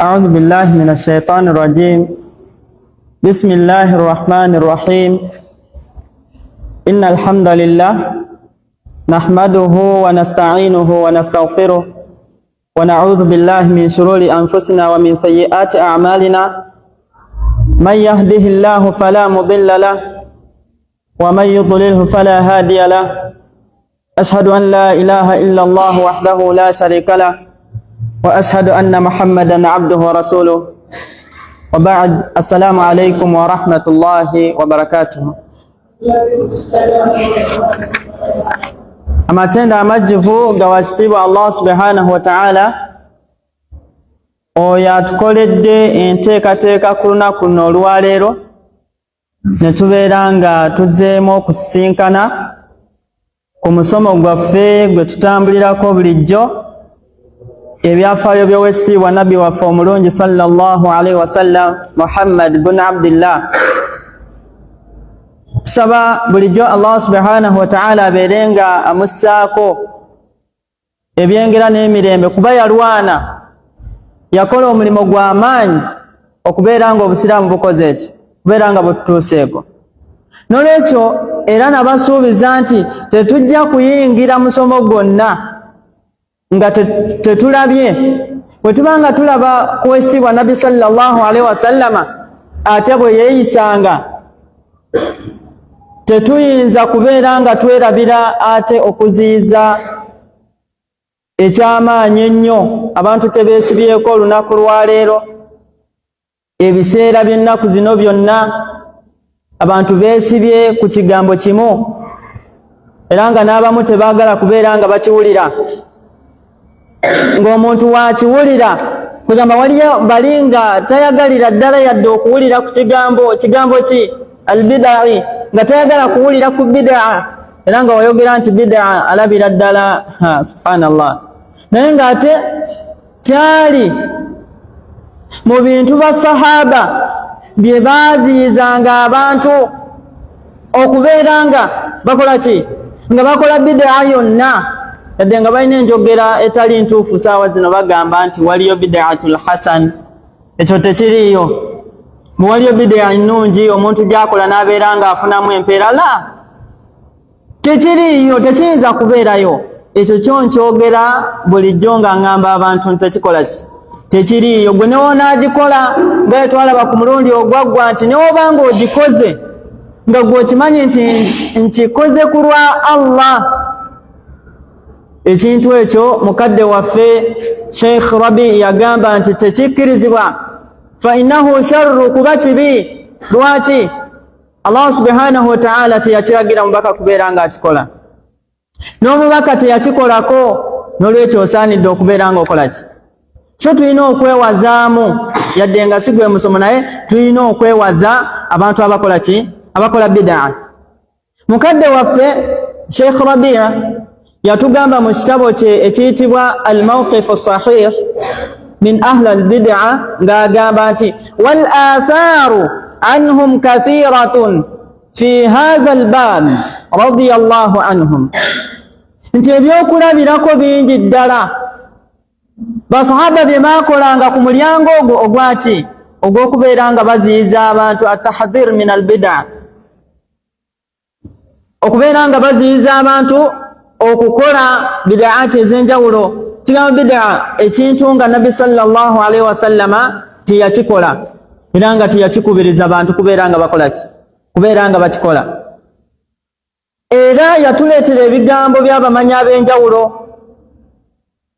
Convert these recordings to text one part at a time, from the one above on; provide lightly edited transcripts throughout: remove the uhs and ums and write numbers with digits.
أعوذ بالله من الشيطان الرجيم. بسم الله الرحمن الرحيم. إن الحمد لله نحمده ونستعينه ونستغفره ونعوذ بالله من شرور أنفسنا ومن سيئات أعمالنا. من يهده الله فلا مضل له ومن يضلله فلا هادي له. أشهد أن لا إله إلا الله وحده لا شريك له وأشهد أن محمدا عبده ورسوله. وبعد، السلام عليكم ورحمة الله وبركاته. Amatendo amajjuvu ga wakitiibwa Allah subhanahu wa ta'ala, oyo atukoledde enteekateeka ku lunaku luno olwaleero ne tubeera nga tuzzeemu okusisinkana ku musomo gwaffe gwe tutambulirako bulijjo, ebyafaayo by'owekitiibwa nabbi waffe omulungi sallallahu alaihi wasallam, Muhammad bun Abdillah. Tusaba bulijjo Allah subhanahu wataala abeere nga amussaako ebyengera n'emirembe, kuba yalwana, yakola omulimu gw'amaanyi okubeera nga obusiraamu bukoze eki, kubeera nga bututuuseeko. Nolwekyo era nabasuubiza nti tetujja kuyingira musomo gwonna nga tetulabye bwe tuba nga tulaba ku wekitiibwa nabbi sallallahu alaihi wasallama ate bwe yeeyisanga, tetuyinza kubeera nga twerabira ate okuziyiza eky'amaanyi ennyo abantu kye beesibyeko olunaku lwaleero. Ebiseera by'ennaku zino byonna abantu beesibye ku kigambo kimu, era nga n'abamu tebaagala kubeera nga bakiwulira. Ng'omuntu wakiwulira, kugamba waliyo bali nga tayagalira ddala yadde okuwulira ku kigambo, kigambo ki? Albidai, nga tayagala kuwulira ku bidaa, era nga wayogera nti bidaa alabira ddala, subhanallah. Naye ng'ate kyali mu bintu basahaba bye baaziyizanga abantu okubeera nga bakola ki, nga bakola bidaa yonna, yadde nga balina enjogera etali ntuufu. Saawa zino bagamba nti waliyo bidaatul hasan, ekyo tekiriiyo. Muwaliyo bidaa ennungi omuntu gyakola n'abeera nga afunamu empeera, la, tekiriiyo, tekiyinza kubeerayo. Ekyo kyo nkyogera bulijjo nga ŋŋamba abantu nti tekikola ki, tekiriiyo. Gwe newonaagikola, nga twalaba ku mulundi ogwaggwa nti newoba nga ogikoze nga gwe okimanyi nti nkikoze ku lwa Allah, ekintu ekyo mukadde waffe Sheikh Rabi yagamba nti tekikkirizibwa, fa innahu sharru, kuba kibi. Lwaki? Allah subhanahu wataala teyakiragira mubaka kubeera nga akikola, n'omubaka teyakikolako. N'olwekyo osaanidde okubeera nga okola ki? So tulina okwewazaamu, yadde nga si gwe musomo, naye tulina okwewaza abantu abakola ki, abakola bidaa. Mukadde waffe Sheikh Rabia yatugamba mu kitabo kye ekiyitibwa Almawqifu Sahih min ahli albidaa, ng'agamba nti wal athaaru anhum kathiratun fi hadha albab radiyallahu anhum, nti ebyokulabirako bingi ddala basahaba bye baakolanga ku mulyango ogwo ogwaki, ogw'okubeera nga baziyiza abantu, atahdhir min albida, okubeera nga baziyiza abantu okukola bidaati ez'enjawulo. Kigambo bidaa, ekintu nga nabbi sallallahu alaihi wasallama teyakikola era nga teyakikubiriza bantu kubeera nga bakola ki, kubeera nga bakikola. Era yatuleetera ebigambo by'abamanyi ab'enjawulo,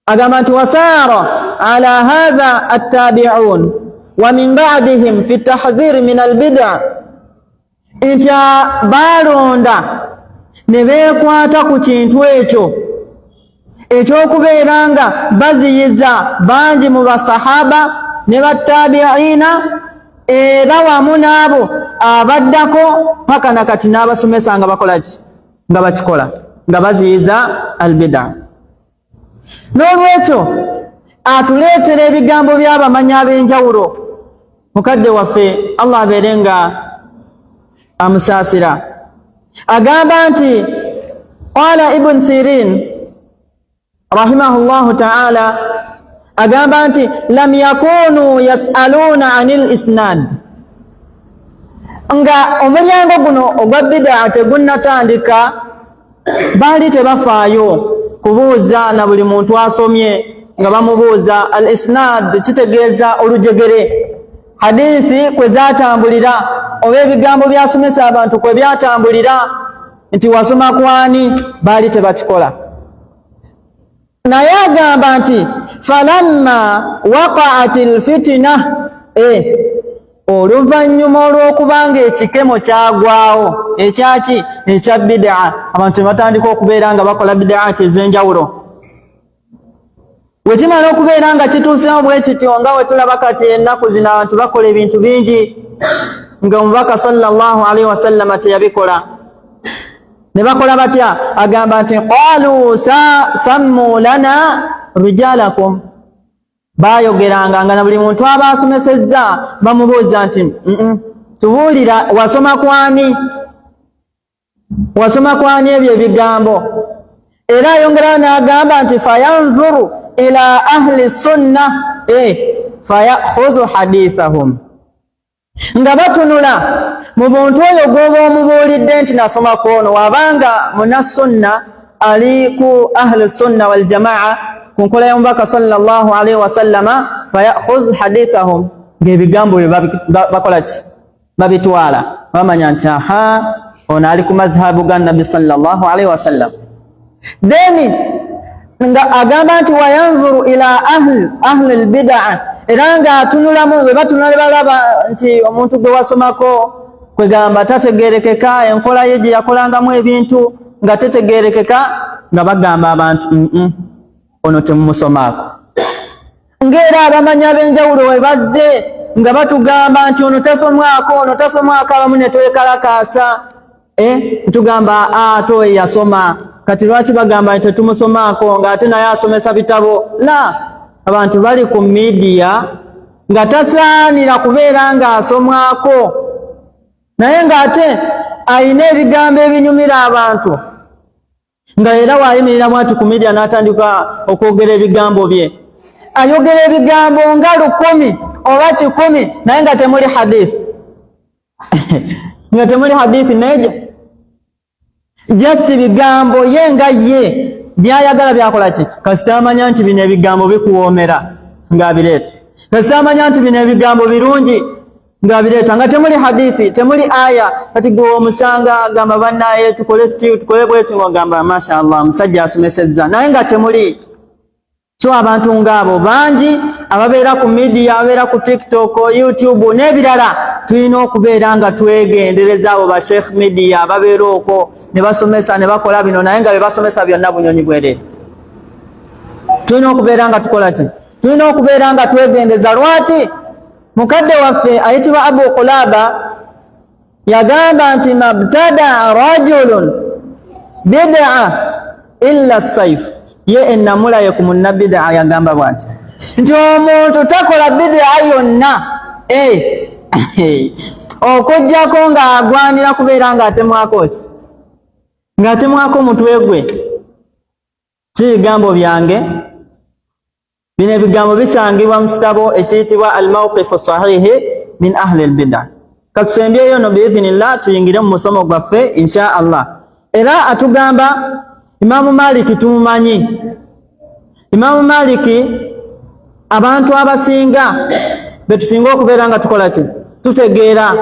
agamba nti wasaara ala hatha attabiun wa min badihim fi tahdhiri min albida, nti baalonda ne beekwata ku kintu ekyo ekyokubeera nga baziyiza bangi mu basahaba ne battabiina, era wamu n'abo abaddako paka nakati, n'abasomesa nga bakola ki, nga bakikola, nga baziyiza albida. N'olwekyo atuleetera ebigambo by'abamanyi ab'enjawulo. Mukadde waffe, Allah abeere nga amusaasira, agamba nti qala Ibn Sirin rahimahullahu taala. Agamba nti lam yakunu yasaluuna anil isnad, nga omulyango guno ogwa bidaa tegunnatandika, baali tebafaayo kubuuza na buli muntu asomye nga bamubuuza. Al isnad kitegeeza olujegere, hadithi kwe zatambulira oba ebigambo byasomesa abantu kwe byatambulira, nti wasoma kwani, baali tebakikola. Naye agamba nti falamma waqaat lfitina, e oluvannyuma olw'okubanga ekikemo kyagwawo ekyaki, ekya bidaa, abantu ne batandika okubeera nga bakola bidaati ez'enjawulo. Wekimala okubeera nga kituusewo bwe kityo, nga we tulaba kati ennaku zino abantu bakola ebintu bingi nga omubaka sallallahu alaihi wasallama teyabikola. Ne bakola batya? Agamba nti qalu sammu lana rijalakum, bayogeranga nga na buli muntu aba asomesezza bamubuuza nti tubuulira wasoma kwani, wasoma kwani ebyo ebigambo. Era ayongerayo n'agamba nti fayanzuru ila ahli sunna e fayakhudhu hadithahum, nga batunula mu buntu oyo gw'oba omubuulidde nti nasoma kwono, wabanga munasunna ali ku ahli sunna waljamaa, ku nkola y'omubaka sallallahu alaihi wasallama, fayakhudh hadithahum, ng'ebigambo bye bakola ki, babitwala, bamanya nti aha, ono ali ku madhhabu ga nabbi sallallahu alaihi wasallam. Then nga agamba nti wayanzuru ila ahli lbidaa, era nga atunulamu, bwe batunula ne balaba nti omuntu gwe wasomako kwegamba tategerekeka, enkola ye gye yakolangamu ebintu nga tetegerekeka, nga bagamba abantu ono temumusomaako. Ng'era abamanyi ab'enjawulo we bazze nga batugamba nti ono tasomwako, ono tasomwako, abamu ne twekalakaasa, tugamba ate oyo yasoma, kati lwaki bagamba nti tetumusomaako ng'ate naye asomesa bitabo? La, abantu bali ku midiya nga tasaanira kubeera ng'asomwako, naye ng'ate ayina ebigambo ebinyumira abantu, nga era waayimirira bwati ku midiya n'atandika okwogera ebigambo bye, ayogera ebigambo nga 1000 oba 100, naye nga temuli hadithi, nga temuli hadithi, naye just bigambo ye nga ye byayagala byakola ki. Kasita amanya nti bino ebigambo bikuwoomera, ng'abireeta. Kasita amanya nti bino ebigambo birungi, ng'abireeta, nga temuli hadithi, temuli aya. Kati gwe omusanga agamba bannaye tukole tuti, tukole bwetu, ng'ogamba masha Allah, musajja asomesezza, naye nga temuli. So abantu ngaabo bangi ababeera ku media, ababeera ku TikTok, YouTube n'ebirala. Tulina okubeera nga twegendereza abo ba sheikh media ababeera okwo ne basomesa ne bakola bino, naye nga bye basomesa byonna bunyonyi bwerere. Tulina okubeera nga tukola ki? Tulina okubeera nga twegendeza. Lwaki? Mukadde waffe ayitibwa Abu Qulaba yagamba nti mabtadaa rajulun bidaa illa saif. Ye ennamula ye ku munnabidaa yagamba bwati nti omuntu takola bidaa yonna okuggyako ng'agwanira kubeera ng'atemwako ki, ng'atemwako omutwe gwe. Si bigambo byange bino, ebigambo bisangibwa mu kitabo ekiyitibwa Almawqifu Sahihi min Ahli Lbida. Katusembyeyo no biidhinillah tuyingire mu musomo gwaffe insha Allah. Era atugamba Imamu Maliki, tumumanyi Imamu Maliki, abantu abasinga betusinga okubeera nga tukola ki, tutegeera.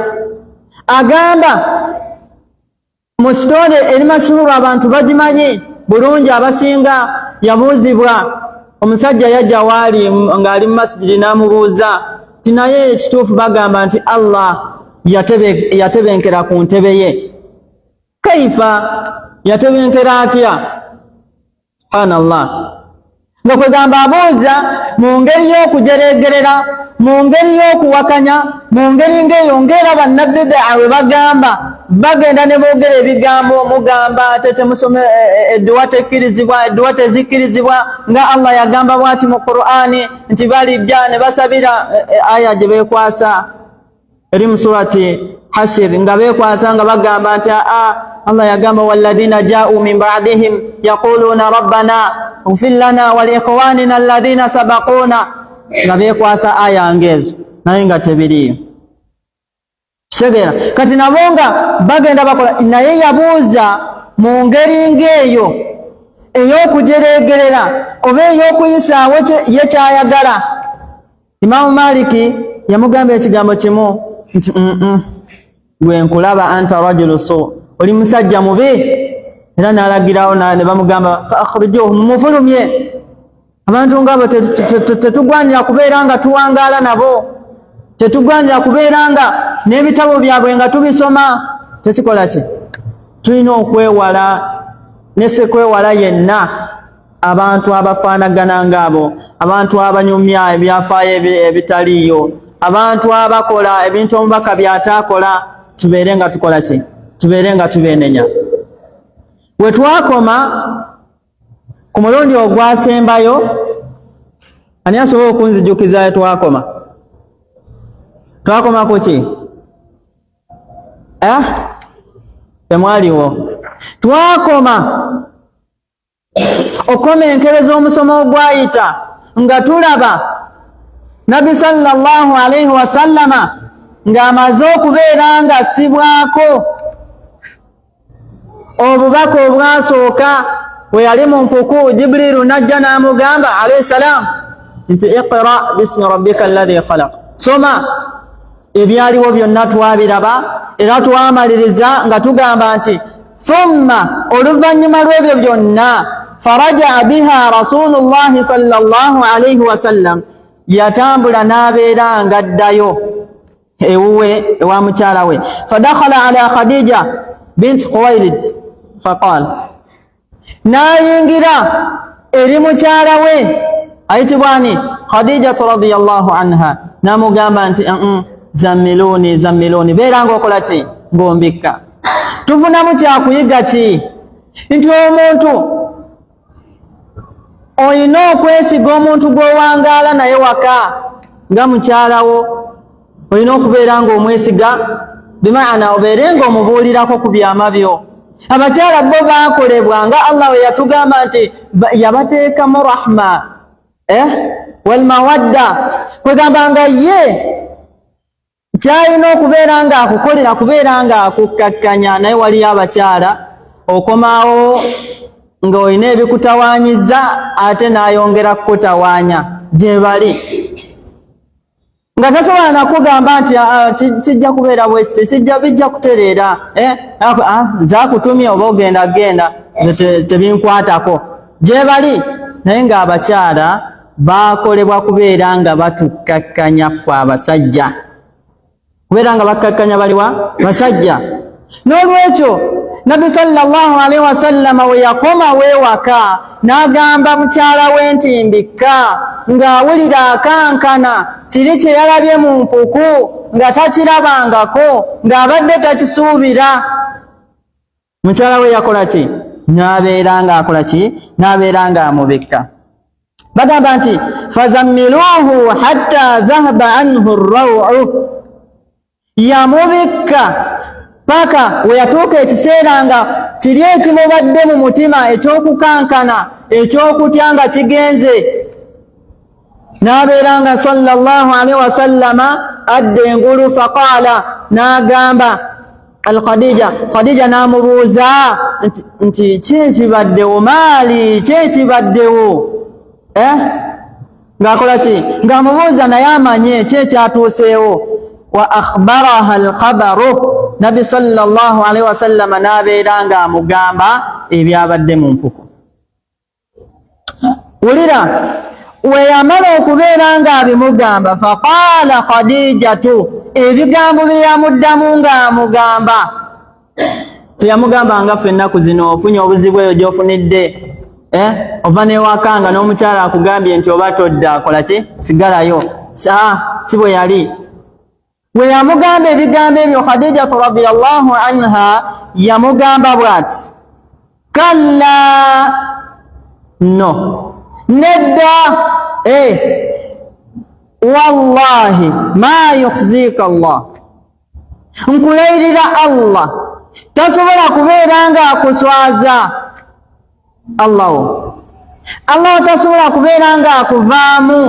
Agamba mu sitole eri mashuhuru, abantu bagimanyi bulungi abasinga. Yabuuzibwa omusajja yajja waali ng'ali mu masigiri, n'amubuuza ti naye ekituufu bagamba nti Allah yatebenkera ku ntebe ye, kaifa yatebenkera atya? Subhanallah, nga kwegamba abuuza mu ngeri y'okujeregerera, mu ngeri y'okuwakanya, mu ngeri ng'eyo, ng'era bannabidaa we bagamba bagenda ne boogera ebigambo, mugamba ate temusome edduwa tekkirizibwa, edduwa tezikkirizibwa, nga Allah yagamba bw'ati mu Qur'ani nti balijja ne basabira, aya gye beekwasa eri mu surati Hashir, nga beekwasa nga bagamba nti aa Allah yagamba walladhina jau min ba'dihim yaquluna rabbana ighfir lana wa liikhwanina alladhina sabaquna, nga beekwasa aya ng'ezo naye nga tebiriiyo. Kitegeera? Kati nabo nga bagenda bakola, naye yabuuza mu ngeri ng'eyo ey'okujereegerera oba ey'okuyisaawo ye kyayagala. Imaamu Maliki yamugamba ekigambo kimu nti gwe nkulaba anta rajulu su, oli musajja mubi. Era n'alagirawo ne bamugamba fa akhrijuhu, mumufulumye. Abantu ngaabo tetugwanira kubeera nga tuwangaala nabo, tetugwanira kubeera nga n'ebitabo byabwe nga tubisoma. Tekikola ki? Tulina okwewala ne sekwewala yenna abantu abafaanagana ngaabo, abantu abanyumya ebyafaayo ebitaliiyo, abantu abakola ebintu omubaka by'ataakola. Tubeere nga tukola ki? Tubeere nga tubeenenya. We twakoma ku mulundi ogwasembayo, ani asobola okunzijukiza twakoma? Twakoma ku ki? Eh? Temwaliwo. Twakoma okukomenkereza omusomo ogwayita nga tulaba Nabbi sallallahu alaihi wasallama ng'amaze okubeera nga assibwako obubaka obwasooka. We yali mu mpuku, Jibuliiru n'ajja n'amugamba alaihi salam nti iqra bismi rabbika alladhi khalaq, soma. Ebyaliwo byonna twabiraba era twamaliriza nga tugamba nti thumma, oluvannyuma lw'ebyo byonna, farajaa biha rasulullahi sallallahu alaihi wasallam, yatambula n'abeera ng'addayo ewuwe ewa mukyala we. Fadakhala ala Khadija bint Khuwailid faqal, n'ayingira eri mukyala we ayitibwa ani? Khadijatu radiyallahu anha. N'amugamba nti zammiluni zammiluni, beera ng'okola ki? Ng'ombikka. Tufunamu kyakuyiga ki? Nti omuntu olina okwesiga omuntu gw'owangaala naye waka nga mukyalawo, olina okubeera ng'omwesiga, bimaana obeere ng'omubuulirako ku byama byo. Abakyala bo baakolebwa nga Allah we yatugamba nti yabateekamu rahma walmawadda, kwegamba nga ye kyalina okubeera ng'akukolera kubeera ng'akukkakkanya. Naye waliyo abakyala okomaawo ng'olina ebikutawaanyiza ate n'ayongera kukutawaanya. Gye bali nga tasobola nakugamba nti kijja kubeera bwekiti, kijja bijja kutereera, nze akutumye oba ogenda genda, nze tebinkwatako. Gye bali, naye ng'abakyala baakolebwa kubeera nga batukkakkanya ffe abasajja, kubeera nga bakkakkanya baliwa basajja. N'olwekyo Nabbi sallallahu alaihi wasallama we yakoma weewaka n'agamba mukyala we nti mbikka, ng'awulira akankana kiri kye yalabye mu mpuku nga takirabangako, ng'abadde takisuubira. Mukyala we yakola ki? N'abeera ng'akola ki? N'abeera ng'amubikka. Bagamba nti fazammiluuhu hatta dhahaba anhu rrawu, yamubikka paka we yatuuka ekiseera nga kiri ekimubadde mu mutima ekyokukankana, ekyokutya nga kigenze, n'abeera nga sallallahu alaihi wasallama adda engulu. Faqaala, n'agamba Alkhadija, Khadija n'amubuuza nti ki ekibaddewo? Maali ki ekibaddewo? Eh? Ng'akola ki? Ng'amubuuza naye amanye ki ekyatuuseewo. Wa akhbaraha alkhabaru, Nabbi sallallahu alaihi wasallama n'abeera ng'amugamba ebyabadde mu mpuku. Wulira, we yamala okubeera ng'abimugamba, faqaala Khadijatu, ebigambo bye yamuddamu ng'amugamba, teyamugamba nga ffe ennaku zino ofunye obuzibu eyo gy'ofunidde, eh? Ova newaka nga n'omukyala akugambye nti oba todda, kola ki, sigalayo. Si bwe yali. We yamugamba ebigambo ebyo, Khadijatu radiyallahu anha yamugamba bw'ati: kalla, no, nedda, wallahi ma yukhzika Allah. Nkulayirira Allah, tasobola kubeera nga akuswaza Allah wo. Allah tasobola kubeera nga akuvaamu.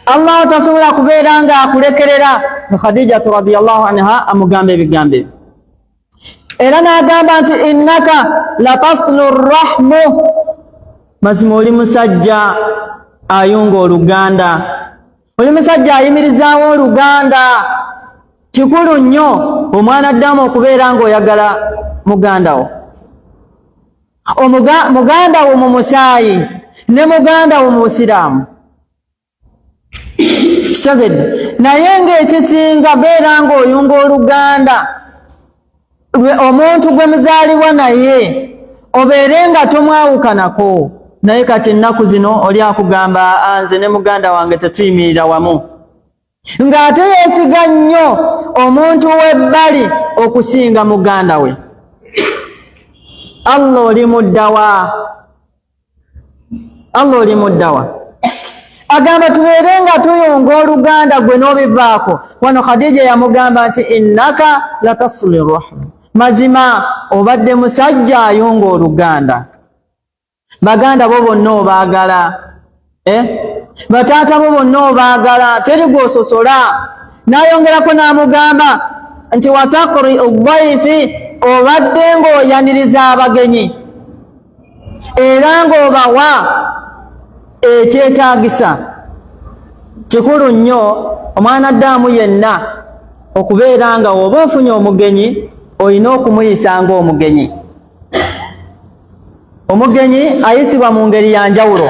Allah tasobola kubeera nga akulekerera. Khadijatu radiyallahu anha amugamba ebigambo ebyo, era n'agamba nti innaka lataslu rahmu, mazima oli musajja ayunga oluganda, oli musajja ayimirizaawo oluganda. Kikulu nnyo omwana ddamu okubeera ng'oyagala muganda wo, muganda wo mu musaayi ne muganda wo mu busiraamu. Kitegedde? Naye ng'ekisinga beera ng'oyunga oluganda omuntu gwe muzaalibwa naye, obeere nga tomwawukanako. Naye kati ennaku zino oli akugamba, nze ne muganda wange tetuyimirira wamu, ng'ate yeesiga nnyo omuntu w'ebbali okusinga muganda we. Allah oli muddawa? Allah oli muddawa? Agamba tubeere nga tuyunga oluganda, gwe n'obivaako. Wano Khadija yamugamba nti innaka latasuli rahmu, mazima obadde musajja ayunga oluganda, baganda bo bonna obaagala, eh? Bataata bo bonna obaagala, teri gwososola. N'ayongerako n'amugamba nti watakri dhaifi, obadde ng'oyaniriza abagenyi era ng'obawa ekyetaagisa. Kikulu nnyo omwana ddaamu yenna okubeera nga woba ofunye omugenyi olina okumuyisa ng'omugenyi. Omugenyi ayisibwa mu ngeri ya njawulo.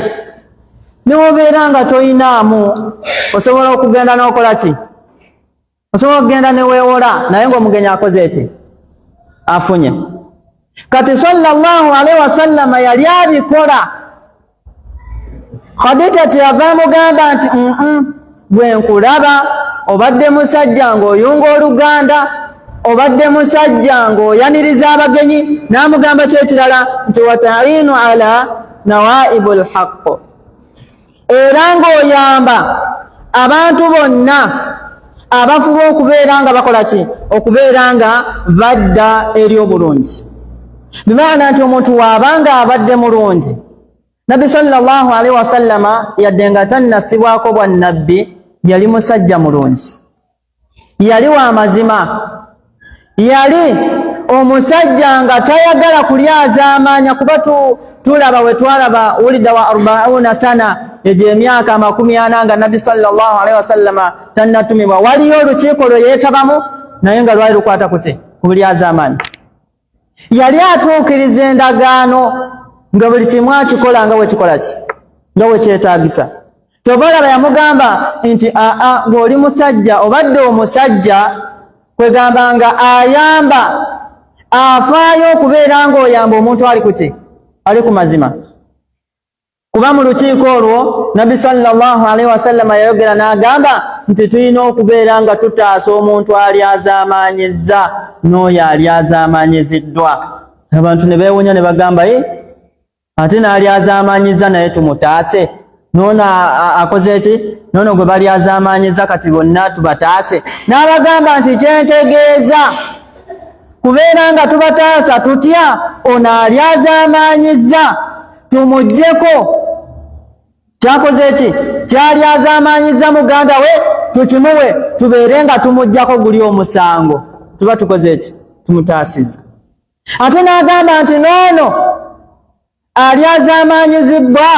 Newobeera nga toyinaamu, osobola okugenda n'okola ki? Osobola okugenda neweewola, naye ng'omugenyi akoze eki? Afunye. Kati sallallahu alaihi wasallama yali abikola. Khadija kyeyava amugamba nti gwe nkulaba obadde musajja ng'oyunga oluganda, obadde musajja ng'oyaniriza abagenyi. N'amugamba kyekirala nti watainu ala nawaibu lhaq, era ng'oyamba abantu bonna abafuba okubeera nga bakola ki? Okubeera nga badda eri obulungi. Bimaana nti omuntu waabanga abadde mulungi, Nabbi sallallahu alaihi wasallama yadde nga tannasibwako bwa nabbi, yali musajja mulungi, yali wa mazima, yali omusajja nga tayagala kulyazaamaanya. Kuba tulaba we twalaba wulida wa arbauna sana, egyo emyaka 40 nga Nabbi sallallahu alaihi wasallama tannatumibwa, waliyo olukiiko lwe yeetabamu, naye nga lwali lukwata kuki? Ku bulyazaamaanyi. Yali atuukiriza endagaano, nga buli kimu akikola nga bwekikola ki? Nga bwekyetaagisa. Kyova olaba yamugamba nti aa, ng'oli musajja, obadde omusajja, kwegamba nga ayamba, afaayo okubeera ng'oyamba omuntu ali kuki? Ali ku mazima. Kuba mu lukiiko olwo Nabbi sallallahu alaihi wasallama yayogera n'agamba nti tulina okubeera nga tutaasa omuntu alyazaamaanyizza n'oyo alyazaamaanyiziddwa. Abantu ne beewunya ne bagamba, e ate n'alyazaamaanyizza naye tumutaase, noono akoze ki? Noono gwe balyazaamaanyiza, kati bonna tubataase? N'abagamba nti kyentegeeza kubeera nga tubataasa tutya? Ono alyazaamaanyizza tumuggyeko kyakoze ki? Kyalyazaamaanyiza muganda we, tukimuwe, tubeere nga tumuggyako guli omusango, tuba tukoze ki? Tumutaasiza. Ate n'agamba nti noono alyazaamaanyizibbwa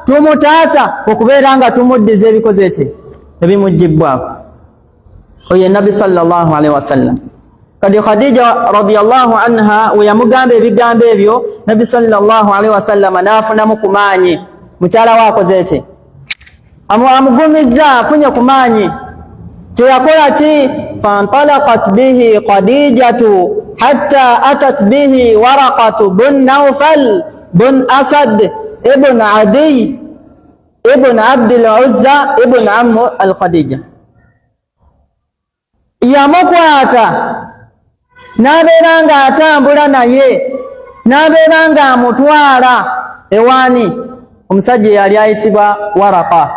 tumutaasa okubeera nga tumuddiza ebikoze ki? Ebimuggibbwako. Oyo Nabbi sallallahu alaihi wasallam. Kati Khadija radiyallahu anha we yamugamba ebigambo ebyo, Nabbi sallallahu alaihi wasallama n'afunamu ku maanyi. Mukyala we akoze ki? Amugumizza, afunye ku maanyi. Kyeyakola ki? Fantalakat bihi Khadijatu hatta atat bihi Waraqatu bun Naufal bun Asad ibn Adiy ibn Abdil Uzza ibn ammu al Khadija. Yamukwata n'abeera ng'atambula naye, n'abeera ng'amutwala ewaani? Omusajja eyali ayitibwa Waraka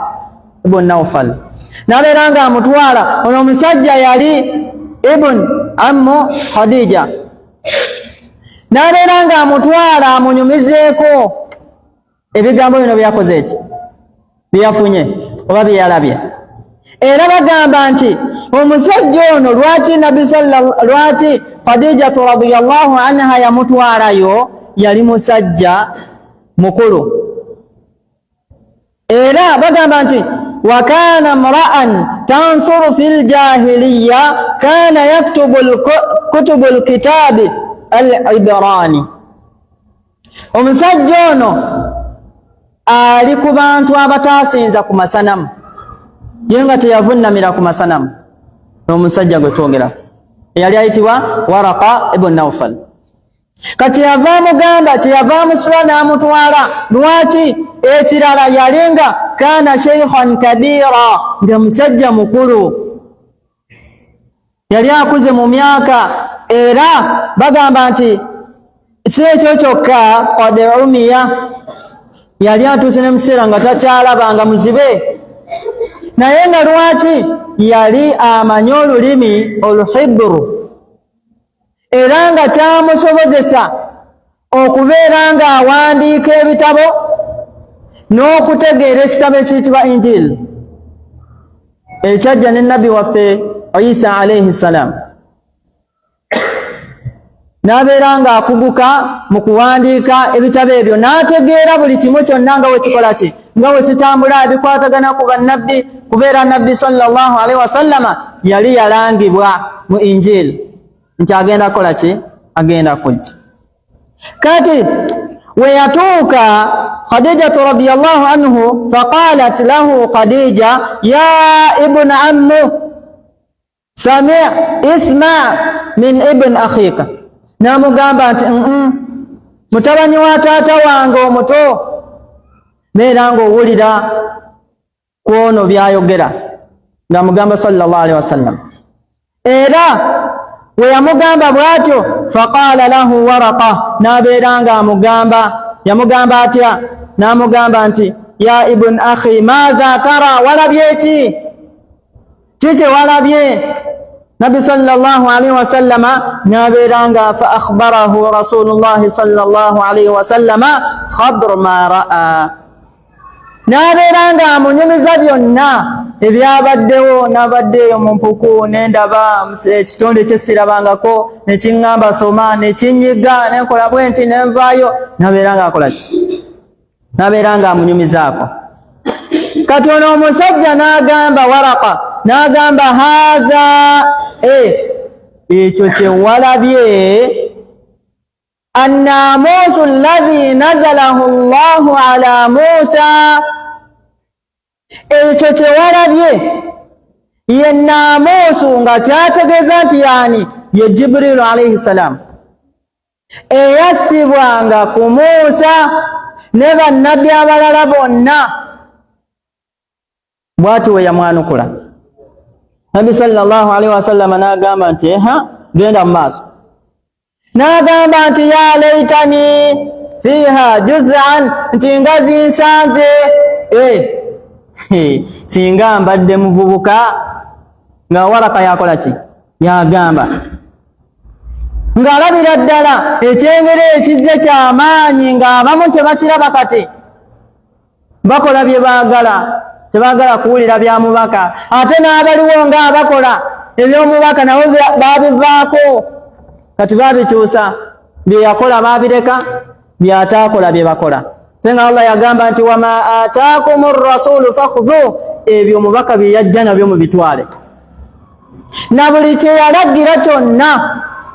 ibn Naufal, n'abeera ng'amutwala. Ono omusajja yali Ibn ammu Khadija, n'abeera ng'amutwala amunyumizeeko ebigambo bino byakoze eki byeyafunye oba byeyalabye. Era bagamba nti omusajja ono lwaki nabbi lwaki Khadijatu radiyallahu anha yamutwalayo, yali musajja mukulu. Era bagamba nti wakana mra'an tansuru fil jahiliya kana yaktubu kutubu lkitabi al ibrani. Omusajja ono ali ku bantu abataasinza ku masanamu, ye nga teyavunnamira ku masanamu. Omusajja gwe twogera eyali ayitibwa Waraka ibn Naufal, kakyeyava amugamba, kyeyava amusula n'amutwala. Lwaki? Ekirala yali nga kana sheikhan kabira, nga musajja mukulu, yali akuze mu myaka. Era bagamba nti si ekyo kyokka, qad umiya, yali atuuse ne mukiseera nga takyalaba, nga muzibe. Naye nga lwaki? Yali amanyi olulimi oluhiburu, era nga kyamusobozesa okubeera ng'awandiika ebitabo n'okutegeera ekitabo ekiyitibwa Injili ekyajja ne nabbi waffe Isa alaihi ssalam, n'abeera ng'akuguka mu kuwandiika ebitabo ebyo, n'ategeera buli kimu kyonna nga wekikola ki, nga bwe kitambula, ebikwatagana ku bannabbi, kubeera nabbi sallallahu alaihi wasallama yali yalangibwa mu Injili nti agenda kukola ki, agenda kujja. Kati we yatuuka Khadijatu radiyallahu anhu, faqalat lahu Khadija ya ibn ammu sami isma min ibn akhika, n'amugamba nti mutabani wa taata wange omuto, beera ng'owulira kwono byayogera, ng'amugamba sallallahu alaihi wasallam. Era we yamugamba bw'atyo, faqala lahu Waraqa, n'abeera ng'amugamba, yamugamba atya? N'amugamba nti ya ibn akhi maatha tara, walabye ki? Ki kye walabye? Nabbi sallallahu alaihi wasallama n'abeera nga fa akhbarahu rasulullahi sallallahu alaihi wasallama khabr ma ra'a, n'abeera ng'amunyumiza byonna ebyabaddewo. N'abadde eyo mu mpuku, nendaba ekitonde kyesirabangako, nekiŋŋamba soma, nekinyiga, nenkola bwe nti, nenvaayo. N'abeera ng'akola ki? N'abeera ng'amunyumizaako. Kati ono omusajja n'agamba Waraka, n'agamba haatha, ekyo kye walabye annamuusu alladhi nazalahu llahu ala Musa, ekyo kye walabye ye naamuusu, nga kyategeeza nti yaani ye Jibrilu alaihi ssalaamu eyassibwanga ku Musa ne bannabbi abalala bonna. Bw'ati we yamwanukula nabbi sallallahu alaihi wasallama, n'agamba nti eha, genda mu maaso. N'agamba nti ya laitani fiha juz'an, nti nga zinsanze, singa mbadde muvubuka. Nga Waraka yakola ki? Yagamba ng'alabira ddala ekyengera ekizze kyamaanyi, ng'abamu tebakiraba. Kati bakola bye baagala, tebaagala kuwulira bya mubaka, ate n'abaliwo ng'abakola eby'omubaka nabo babivaako. Kati babikyusa, bye yakola babireka, byataakola bye bakola. Ate nga Allah yagamba nti wama ataakum rasulu fakhudhu, ebyo omubaka bye yajja nabyo mubitwale, na buli kye yalagira kyonna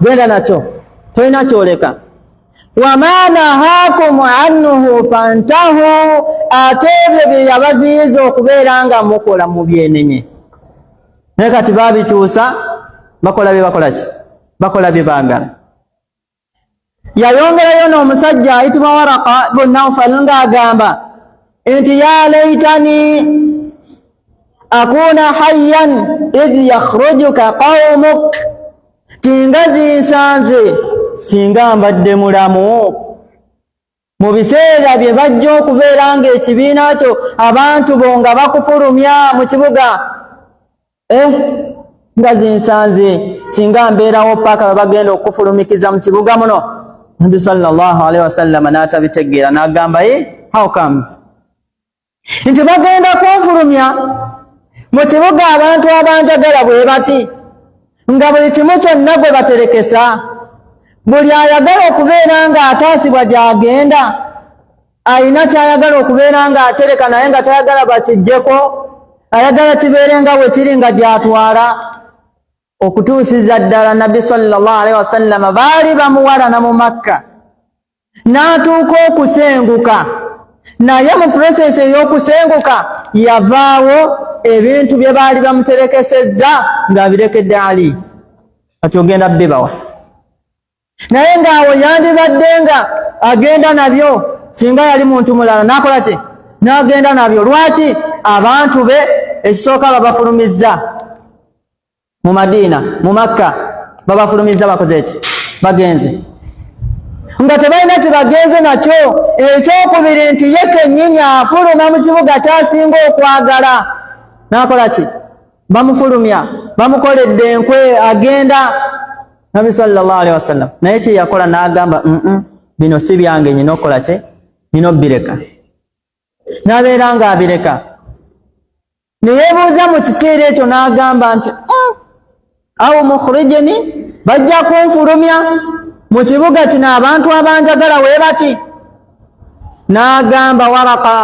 genda nakyo, tolina kyoleka. Wama nahakum anhu fantahu, ate ebyo bye yabaziyiza okubeera nga mukola mubyenenye. Naye kati babikyusa, bakola bye bakola ki, bakola bye baagala. Yayongerayo n'omusajja ayitibwa Waraka bun Naufal ng'agamba nti ya laitani akuna hayyan idh yakhrujuka qaumuk, tinga zinsanze, singa mbadde mulamu mu biseera bye bajja okubeera ng'ekibiina kyo, abantu bo nga bakufulumya mu kibuga. Nga zinsanze singa mbeerawo paaka bwe bagenda okukufulumikiza mu kibuga muno. Nabbi sallallahu alaihi wasallama n'atabitegeera, n'agamba, ye how comes nti bagenda kunfulumya mu kibuga abantu abanjagala bwe bati, nga buli kimu kyonna gwe baterekesa, buli ayagala okubeera ng'ataasibwa gy'agenda alina ky'ayagala okubeera ng'atereka, naye nga tayagala bakiggyeko, ayagala kibeere nga bwe kiri nga gy'atwala. Okutuusiza ddala Nabbi sallallahu alaihi wasallama baali bamuwalana mu Makka, n'atuuka okusenguka, naye mu puroseesi ey'okusenguka yavaawo ebintu bye baali bamuterekesezza ng'abirekedde Ali. Kati ogenda bibawa, naye ng'awo yandibadde nga agenda nabyo singa yali muntu mulala, n'akola ki? N'agenda nabyo. Lwaki? Abantu be ekisooka babafulumizza mu Madiina, mu Makka babafulumizza, bakoze ki? Bagenze nga tebalina kye bagenze nakyo. Ekyokubiri nti ye kennyini afuluma mu kibuga kyasinga okwagala, n'akola ki? Bamufulumya, bamukoledde enkwe, agenda. Nabi sallallahu alaihi wasallam naye kye yakola n'agamba, bino si byange, nyina okukola ki? Nyina obbireka. N'abeera ng'abireka. Ne yeebuuza mu kiseera ekyo n'agamba nti, awo mukhrijeni, bajja kunfulumya mu kibuga kino abantu abanjagala we bati? N'agamba Waraka,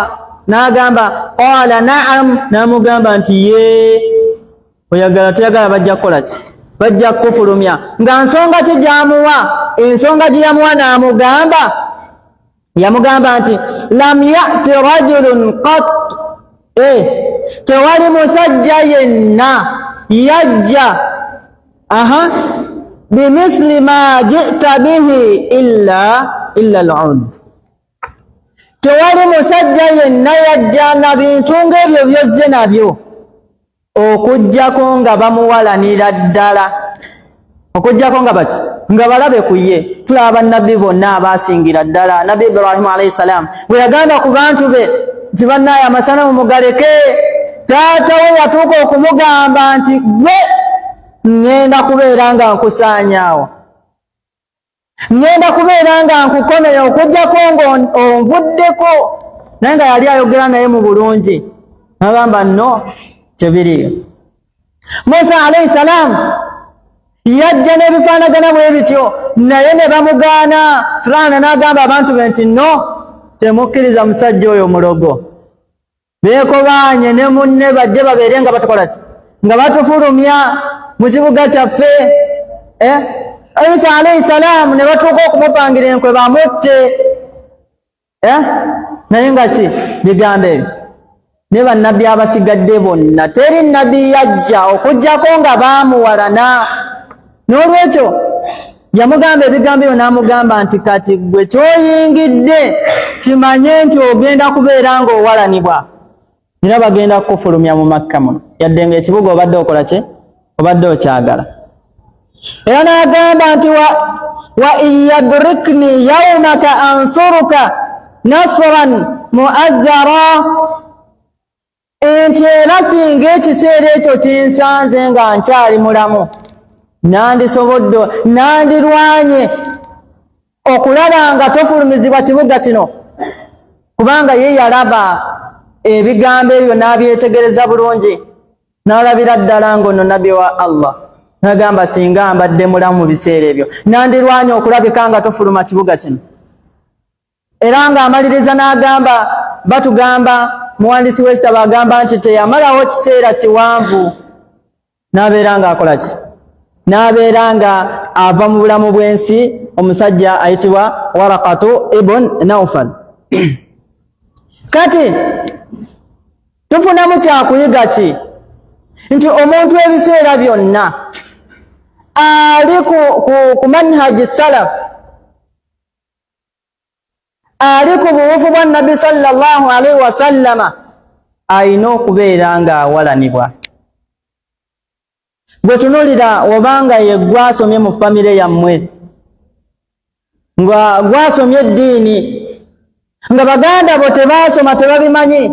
n'agamba, qala naam, n'amugamba nti ye oyagala toyagala bajja kukola ki? Bajja kukufulumya. Nga nsonga ki gy'amuwa? Ensonga gye yamuwa n'amugamba, yamugamba nti lam yati rajulun qat, e tewali musajja yenna yajja aha bimithli ma jita bihi illa al-ud, tewali musajja yenna yajja na bintu ng'ebyo byozze nabyo okuggyako nga bamuwalanira ddala, okuggyako nga baki nga balabe ku ye. Tulaba bannabbi bonna abaasingira ddala. Nabbi Ibrahimu alaihi salam bwe yagamba ku bantu be nti bannaaye amasanamu mugaleke, taata we yatuuka okumugamba nti gwe ŋŋenda kubeera nga nkusaanyaawo, ŋŋenda kubeera nga nkukomera okuggyako ng'onvuddeko, naye nga yali ayogera naye mu bulungi, nagamba nno kyebiriyo. Musa alaihi salam yajja n'ebifaanagana bwe bityo, naye ne bamugaana. Firaana n'agamba abantu be nti no, temukkiriza musajja oyo mulogo, beekobaanye ne munne bajje babeere nga batukola ki? Nga batufulumya mu kibuga kyaffe. Isa alaihi salaamu ne batuuka okumupangira enkwe bamutte, naye nga ki bigambo ebyo ne bannabbi abasigadde bonna teri nabbi yajja okuggyako nga baamuwalana. N'olwekyo yamugamba ebigambo ebyo, n'amugamba nti kati gwe ky'oyingidde kimanye nti ogenda kubeera ng'owalanibwa, era bagenda kukufulumya mu Makka muno, yadde ng'ekibuga obadde okola ki? Obadde okyagala. Era n'agamba nti wa in yadrikni yaumaka ansuruka nasran muazzara, nti era singa ekiseera ekyo kinsanze nga nkyali mulamu, nandisobodde, nandirwanye okulaba nga tofulumizibwa kibuga kino, kubanga ye yalaba ebigambo ebyo n'abyetegereza bulungi, n'alabira ddala ng'ono nabbi wa Allah. Nagamba singa mbadde mulamu mu biseera ebyo, nandirwanye okulabika nga tofuluma kibuga kino. Era ng'amaliriza n'agamba, batugamba muwandiisi w'ekitabo agamba nti teyamalawo kiseera kiwanvu n'abeera ng'akola ki? N'abeera nga ava mu bulamu bw'ensi, omusajja ayitibwa Warakatu ibn Naufal. Kati tufunamu kyakuyiga ki? Nti omuntu ebiseera byonna ali ku manhaji salaf, ali ku buwufu bwa Nabbi sallallahu alaihi wasallama, alina okubeera ng'awalanibwa. Bwe tunulira obanga ye gwasomye mu famire yammwe, nga gwasomye eddiini, nga baganda bo tebaasoma, tebabimanyi,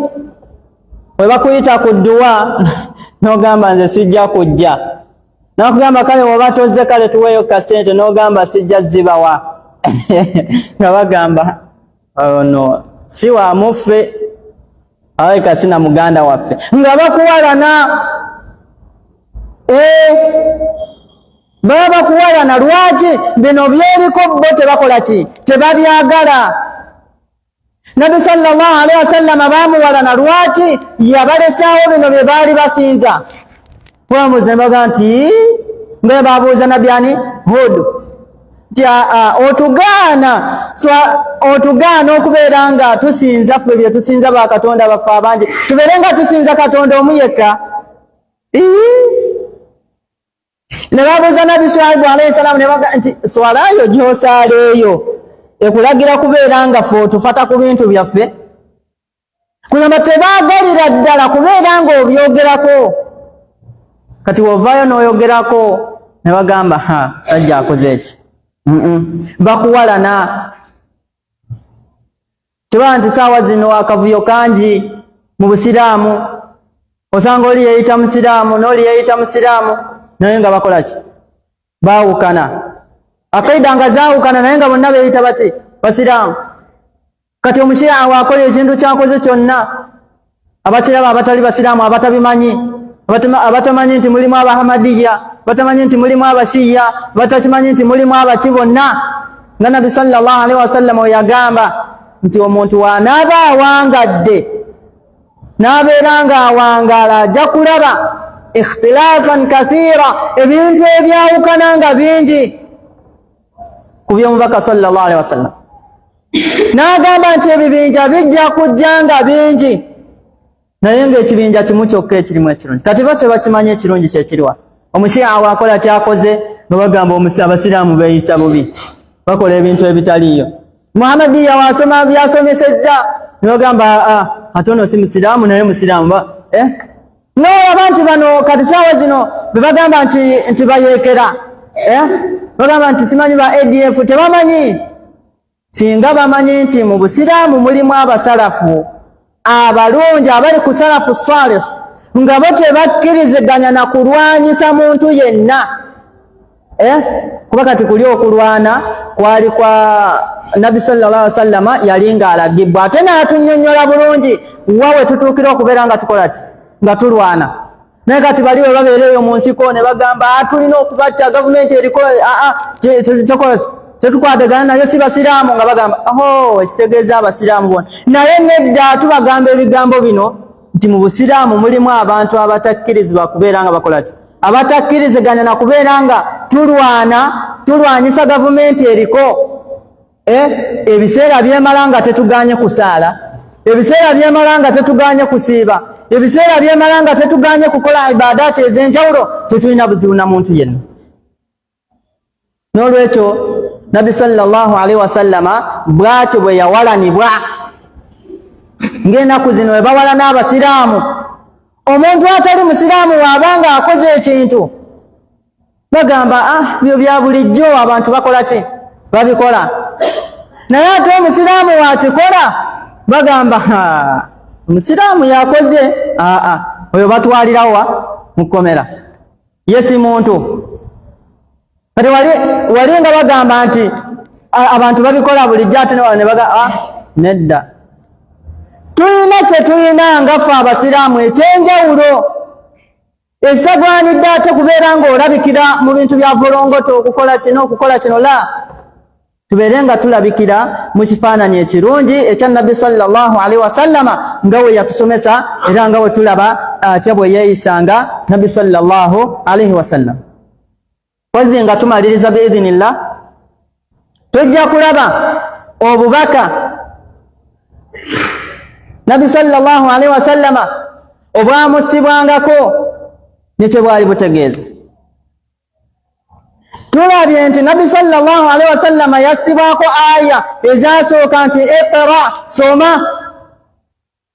bwe bakuyita ku dduwa n'ogamba nze sijja kujja. Nakugamba kale woba tozze kale tuweeyo kasente, n'ogamba sijja zibawa, nga bagamba ono si wa muffe, alabika si na muganda waffe, nga bakuwalana. Baba bakuwalana lwaki? Bino byeriko bo tebakola ki? Tebabyagala. Nabbi sallallahu alaihi wasallama baamuwalana lwaki? Yabalesaawo bino bye baali basinza. Bamubuuza ne bagamba nti nga babuuza nabbi ani? Hudu, nti otugaana otugaana okubeera nga tusinza ffe bye tusinza bakatonda baffe abangi, tubeere nga tusinza Katonda omu yekka. Ne babuuza Nabbi Shuaibu alaihi salaamu ne baga nti swala yo gy'osaala eyo ekulagira kubeera nga ffe otufata ku bintu byaffe? Kugamba tebaagalira ddala kubeera ng'obyogerako. Kati wovaayo n'oyogerako ne bagamba ha, sajja akoze eki, bakuwalana. Kiba nti saawa zino akavuyo kangi mu Busiraamu, osanga oli yeeyita Musiraamu n'oli yeeyita Musiraamu, naye nga bakola ki? Baawukana. Akaida nga zaawukana, naye nga bonna beeyita baki? Basiraamu. Kati Omusiraamu akola ekintu kyakoze kyonna, abakiraba abatali Basiraamu, abatabimanyi, abatamanyi nti mulimu Abahamadiya, batamanyi nti mulimu Abashiya, batakimanyi nti mulimu abaki bonna, nga Nabbi sallallahu alaihi wasallam yagamba nti omuntu wanaaba awangadde n'abeera nga awangaala, ajja kulaba ikhtilafan kathira, ebintu ebyawukana nga bingi ku by'omubaka sallallahu alaihi wasallam. N'agamba nti ebibinja bijja kujja nga bingi, naye ng'ekibinja kimu kyokka ekirimu ekirungi. Kati ba tebakimanyi ekirungi kyekiriwa. Omushiya wakola kyakoze nga bagamba Abasiraamu beeyisa bubi, bakola ebintu ebitaliiyo. Muhammadiya wasoma byasomesezza ne bagamba aa, ate ono si Musiraamu, naye Musiraamu eh? Nolaba nti bano kati saawa zino bebagamba nti bayeekera, eh? Bagamba nti simanyi ba ADF, tebamanyi. Singa bamanyi nti mu Busiraamu mulimu abasalafu abalungi abali ku salafu salih, nga bo tebakkiriziganya na kulwanyisa muntu yenna, eh? Kuba kati kuli okulwana kwali kwa Nabbi sallallahu alaihi wasallama, yali ng'alagibwa, ate n'atunnyonnyola bulungi wa we tutuukira okubeera nga tukola ki? Nga tulwana. Naye kati bali we babeera eyo mu nsiko ne bagamba tulina okubatta, gavumenti eriko tetukwatagana nayo, si Basiraamu, nga bagamba oho, ekitegeeza Abasiraamu bona. Naye nedda, tubagamba ebigambo bino nti mu Busiraamu mulimu abantu abatakkirizibwa kubeera nga bakola ki? Abatakkiriziganya na kubeera nga tulwana, tulwanyisa gavumenti eriko. Ebiseera byemala nga tetuganye kusaala, ebiseera byemala nga tetuganye kusiiba, ebiseera byemala nga tetuganye kukola ibadaati ez'enjawulo, tetulina buzibu na muntu yenna. N'olwekyo Nabbi sallallahu alaihi wasallama bw'atyo bwe yawalanibwa, ng'enaku zino we bawalana Abasiraamu. Omuntu atali Musiraamu waaba nga akoze ekintu, bagamba ah, byo bya bulijjo, abantu bakola ki? Babikola. Naye ate Omusiraamu wakikola, bagamba Omusiraamu yakoze, aa, oyo batwalirawa? Mu kkomera, ye si muntu. Kati wali nga bagamba nti abantu babikola bulijjo, ate ne baga ah, nedda, tulina kye tulina nga ffe Abasiraamu ekyenjawulo ekitagwanidde ate kubeera ng'olabikira mu bintu bya volongoto, okukola kino, okukola kino. La, tubeere nga tulabikira mu kifaananyi ekirungi ekya Nabbi sallallahu alaihi wasallama, nga we yatusomesa era nga we tulaba atya bwe yeeyisanga Nabbi sallallahu alaihi wasallam. Kozi nga tumaliriza biidhinillah, tujja kulaba obubaka Nabbi sallallahu alaihi wasallama obwamusibwangako ne kye bwali butegeeza. Tulabye nti Nabbi sallallahu alaihi wasallama yassibwako aya ezasooka nti iqra, soma.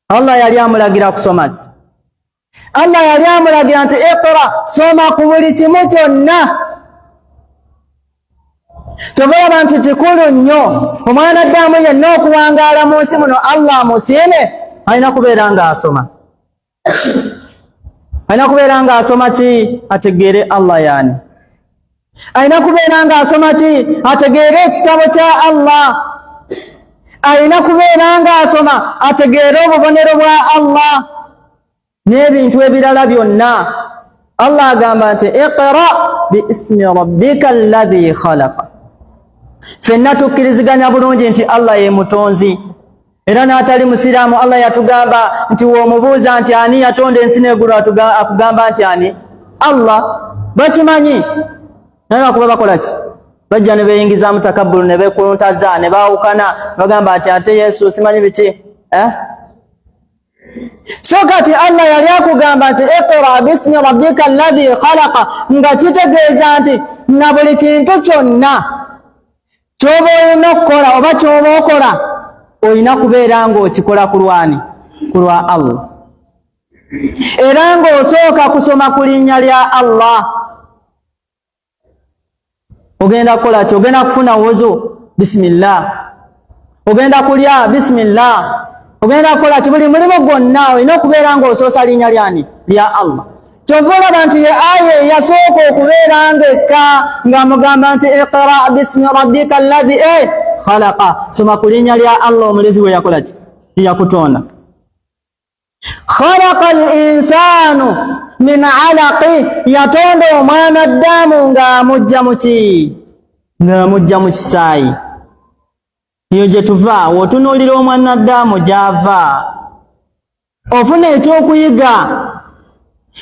Allah yali amulagira kusoma ki? Allah yali amulagira nti iqra, soma ku buli kimu kyonna. Kyova olaba nti kikulu nnyo omwana ddaamu yenna okuwangaala mu nsi muno, Allah amusiime, alina kubeera ng'asoma. Alina kubeera ng'asoma ki? Ategeere Allah yaani. Alina kubeera ng'asoma ki? Ategeere ekitabo kya Allah. Alina kubeera ng'asoma ategeere obubonero bwa Allah n'ebintu ebirala byonna. Allah agamba nti iqra biismi rabbika alladhi khalaqa. Ffenna tukkiriziganya bulungi nti Allah ye mutonzi, era n'atali musiraamu Allah yatugamba nti w'omubuuza nti ani yatonda ensi n'eggulu, akugamba nti ani? Allah. Bakimanyi, naye lwakuba bakola ki? Bajja ne beeyingizaamu takabbulu ne beekuluntaza ne baawukana, bagamba nti ate Yesu simanyi biki, eh? So kati Allah yali akugamba nti iqra bismi rabbika alladhi khalaqa, nga kitegeeza nti na buli kintu kyonna kyoba olina okukola oba kyoba okola olina kubeera ng'okikola ku lwani? Ku lwa Allah, era ng'osooka kusoma ku linnya lya Allah. Ogenda kukola ki? Ogenda kufuna wuzu, bisimillah. Ogenda kulya, bisimillah. Ogenda kukola ki? Buli mulimu gwonna olina okubeera ng'osoosa linnya lyani? Lya Allah. Kyova olaba nti ye aya eyasooka okubeera ng'ekka ng'amugamba nti iqra bismi rabbika alladhi e khalaqa, soma ku linnya lya Allah omulezi we yakola ki? Yakutonda. Khalaqa al insanu min alaqi, yatonda omwana ddaamu ng'amujja mu ki? Ng'amujja mu kisaayi. Eyo gye tuva. W'otunuulira omwana ddaamu gy'ava, ofuna ekyokuyiga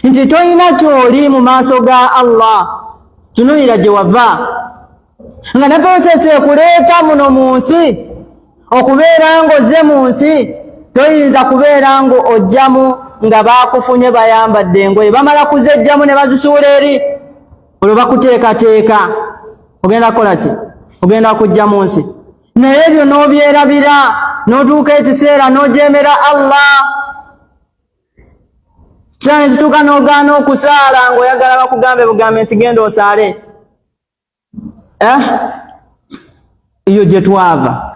nti tolina ky'oli mu maaso ga Allah. Tunuulira gye wava, nga ne prosesi ekuleeta muno mu nsi, okubeera ng'ozze mu nsi, toyinza kubeera ng'ojjamu nga baakufunye bayambadde engoye, bamala kuzejjamu ne bazisuula eri, olwo bakuteekateeka ogenda kukola ki? Ogenda kujja mu nsi. Naye ebyo n'obyerabira, n'otuuka ekiseera n'ojeemera Allah, kiseera ne kituuka n'ogaana okusaala ng'oyagala bakugambe bugambe nti genda osaale. Eh? Eyo gye twava.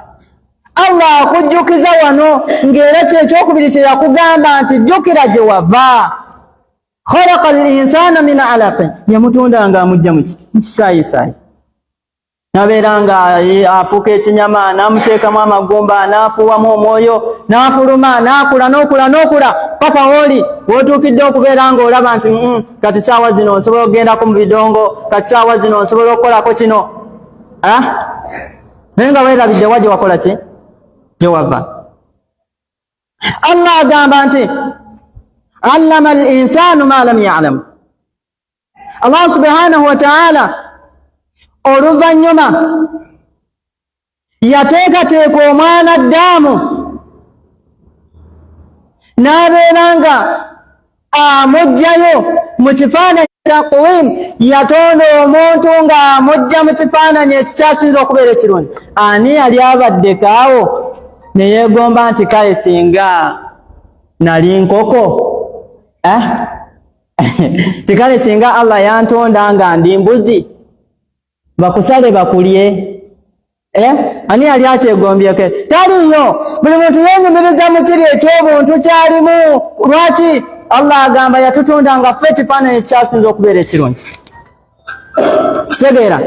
Allah akujjukiza wano ng'era kyekyokubiri kye yakugamba nti jjukira gye wava. Khalaqa al insana min alaqi, yamutonda nga amujja mu kisaayisayi, nabeera nga afuuka ekinyama, n'amuteekamu amagumba, n'afuuwamu omwoyo, n'afuluma, n'akula n'okula n'okula paka wooli w'otuukidde okubeera ng'olaba nti kati saawa zino nsobola okugendako mu bidongo, kati saawa zino nsobola okukolako kino, ah? Naye nga weerabidde wa gye wakola ki? Gye wava. Allah agamba nti allama al insanu ma lam yalam. Allah subhanahu wa ta'ala oluvannyuma yateekateeka omwana ddaamu n'abeera nga amuggyayo mu kifaananyi taqwim, yatonda omuntu ng'amujja mu kifaananyi ekikyasinza okubeera ekirungi. Ani yali abaddeko awo ne yeegomba nti kale singa nali nkoko, eh? Tikale singa Allah yantonda nga ndi mbuzi bakusale bakulye, eh? Ani yali akyegombyeko? Taliyo. Buli muntu yenyumiriza mu kiri eky'obuntu kyalimu. Lwaki? Allah agamba yatutonda nga ffe ekifaananyi ekikyasinza okubeera ekirungi. Kitegeera?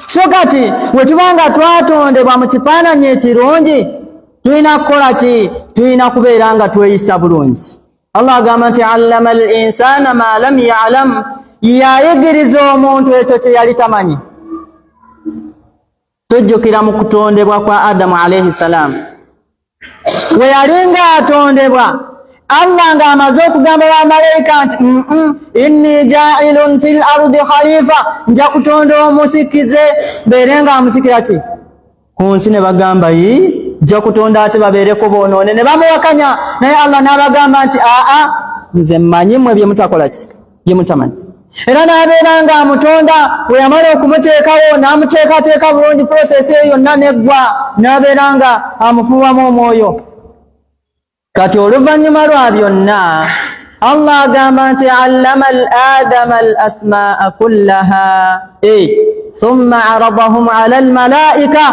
So kati bwe tuba nga twatondebwa mu kifaananyi ekirungi, tulina kukola ki? Tulina kubeera nga tweyisa bulungi. Allah agamba nti allama al insana ma lam yalam, yayigiriza omuntu ekyo kye yali tamanyi. Tujjukira mu kutondebwa kwa Adamu alaihi salam, we yali ng'atondebwa, Allah ng'amaze okugamba bamalayika nti inni jailun fil ardi khalifa, nja kutonda omusikize mbeere ng'amusikira ki ku nsi. Ne bagamba yi nja kutonda ate babeereko boonoone, ne bamuwakanya. Naye Allah n'abagamba nti aa, nze mmanyi mmwe bye mutakola ki? Bye mutamanyi. Era n'abeera ng'amutonda, bwe yamala okumuteekawo n'amuteekateeka bulungi, process eyo yonna neggwa, n'abeera nga amufuuwamu omwoyo. Kati oluvannyuma lwa byonna Allah agamba nti allama al adama al asmaa kullaha e thumma aradahum ala almalaika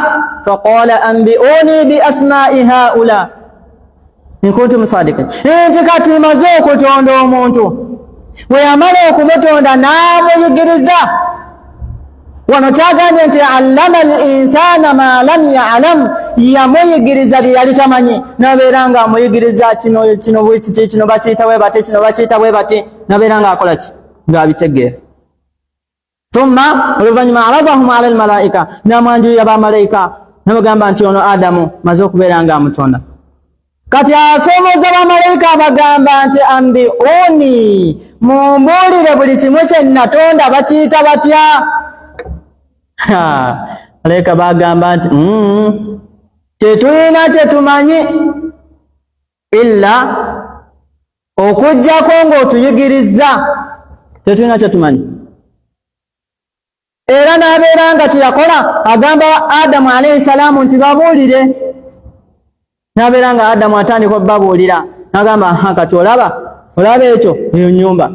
faqala anbiuni biasmai haula in kuntum sadiqin, nti kati maze okutonda omuntu. Bwe yamala okumutonda n'amuyigiriza. Wano kyagambye nti allama al insana ma lam yalam, yamuyigiriza bye yali tamanyi, nabeera nga amuyigiriza kino kino bwekiti, kino bakiyita bwe bati, kino bakiyita bwe bati, nabeera nga akola ki, ng'abitegeera. Thumma, oluvannyuma, aradahum ala almalaika, namwanjulira bamalayika, nabagamba nti ono Adamu maze okubeera nga amutonda. Kati asoomoza bamalayika, abagamba nti ambiuni, mumbuulire buli kimu kye natonda bakiyita batya? Malayika bagamba nti tetulina kyetumanyi illa okuggyako ng'otuyigirizza, tetulina kyetumanyi. Era n'abeera nga kyeyakola agamba Adamu alaihi salaamu nti babuulire, n'abeera nga Adamu atandika okubabuulira, n'agamba ha kati olaba, olaba ekyo, eyo nyumba,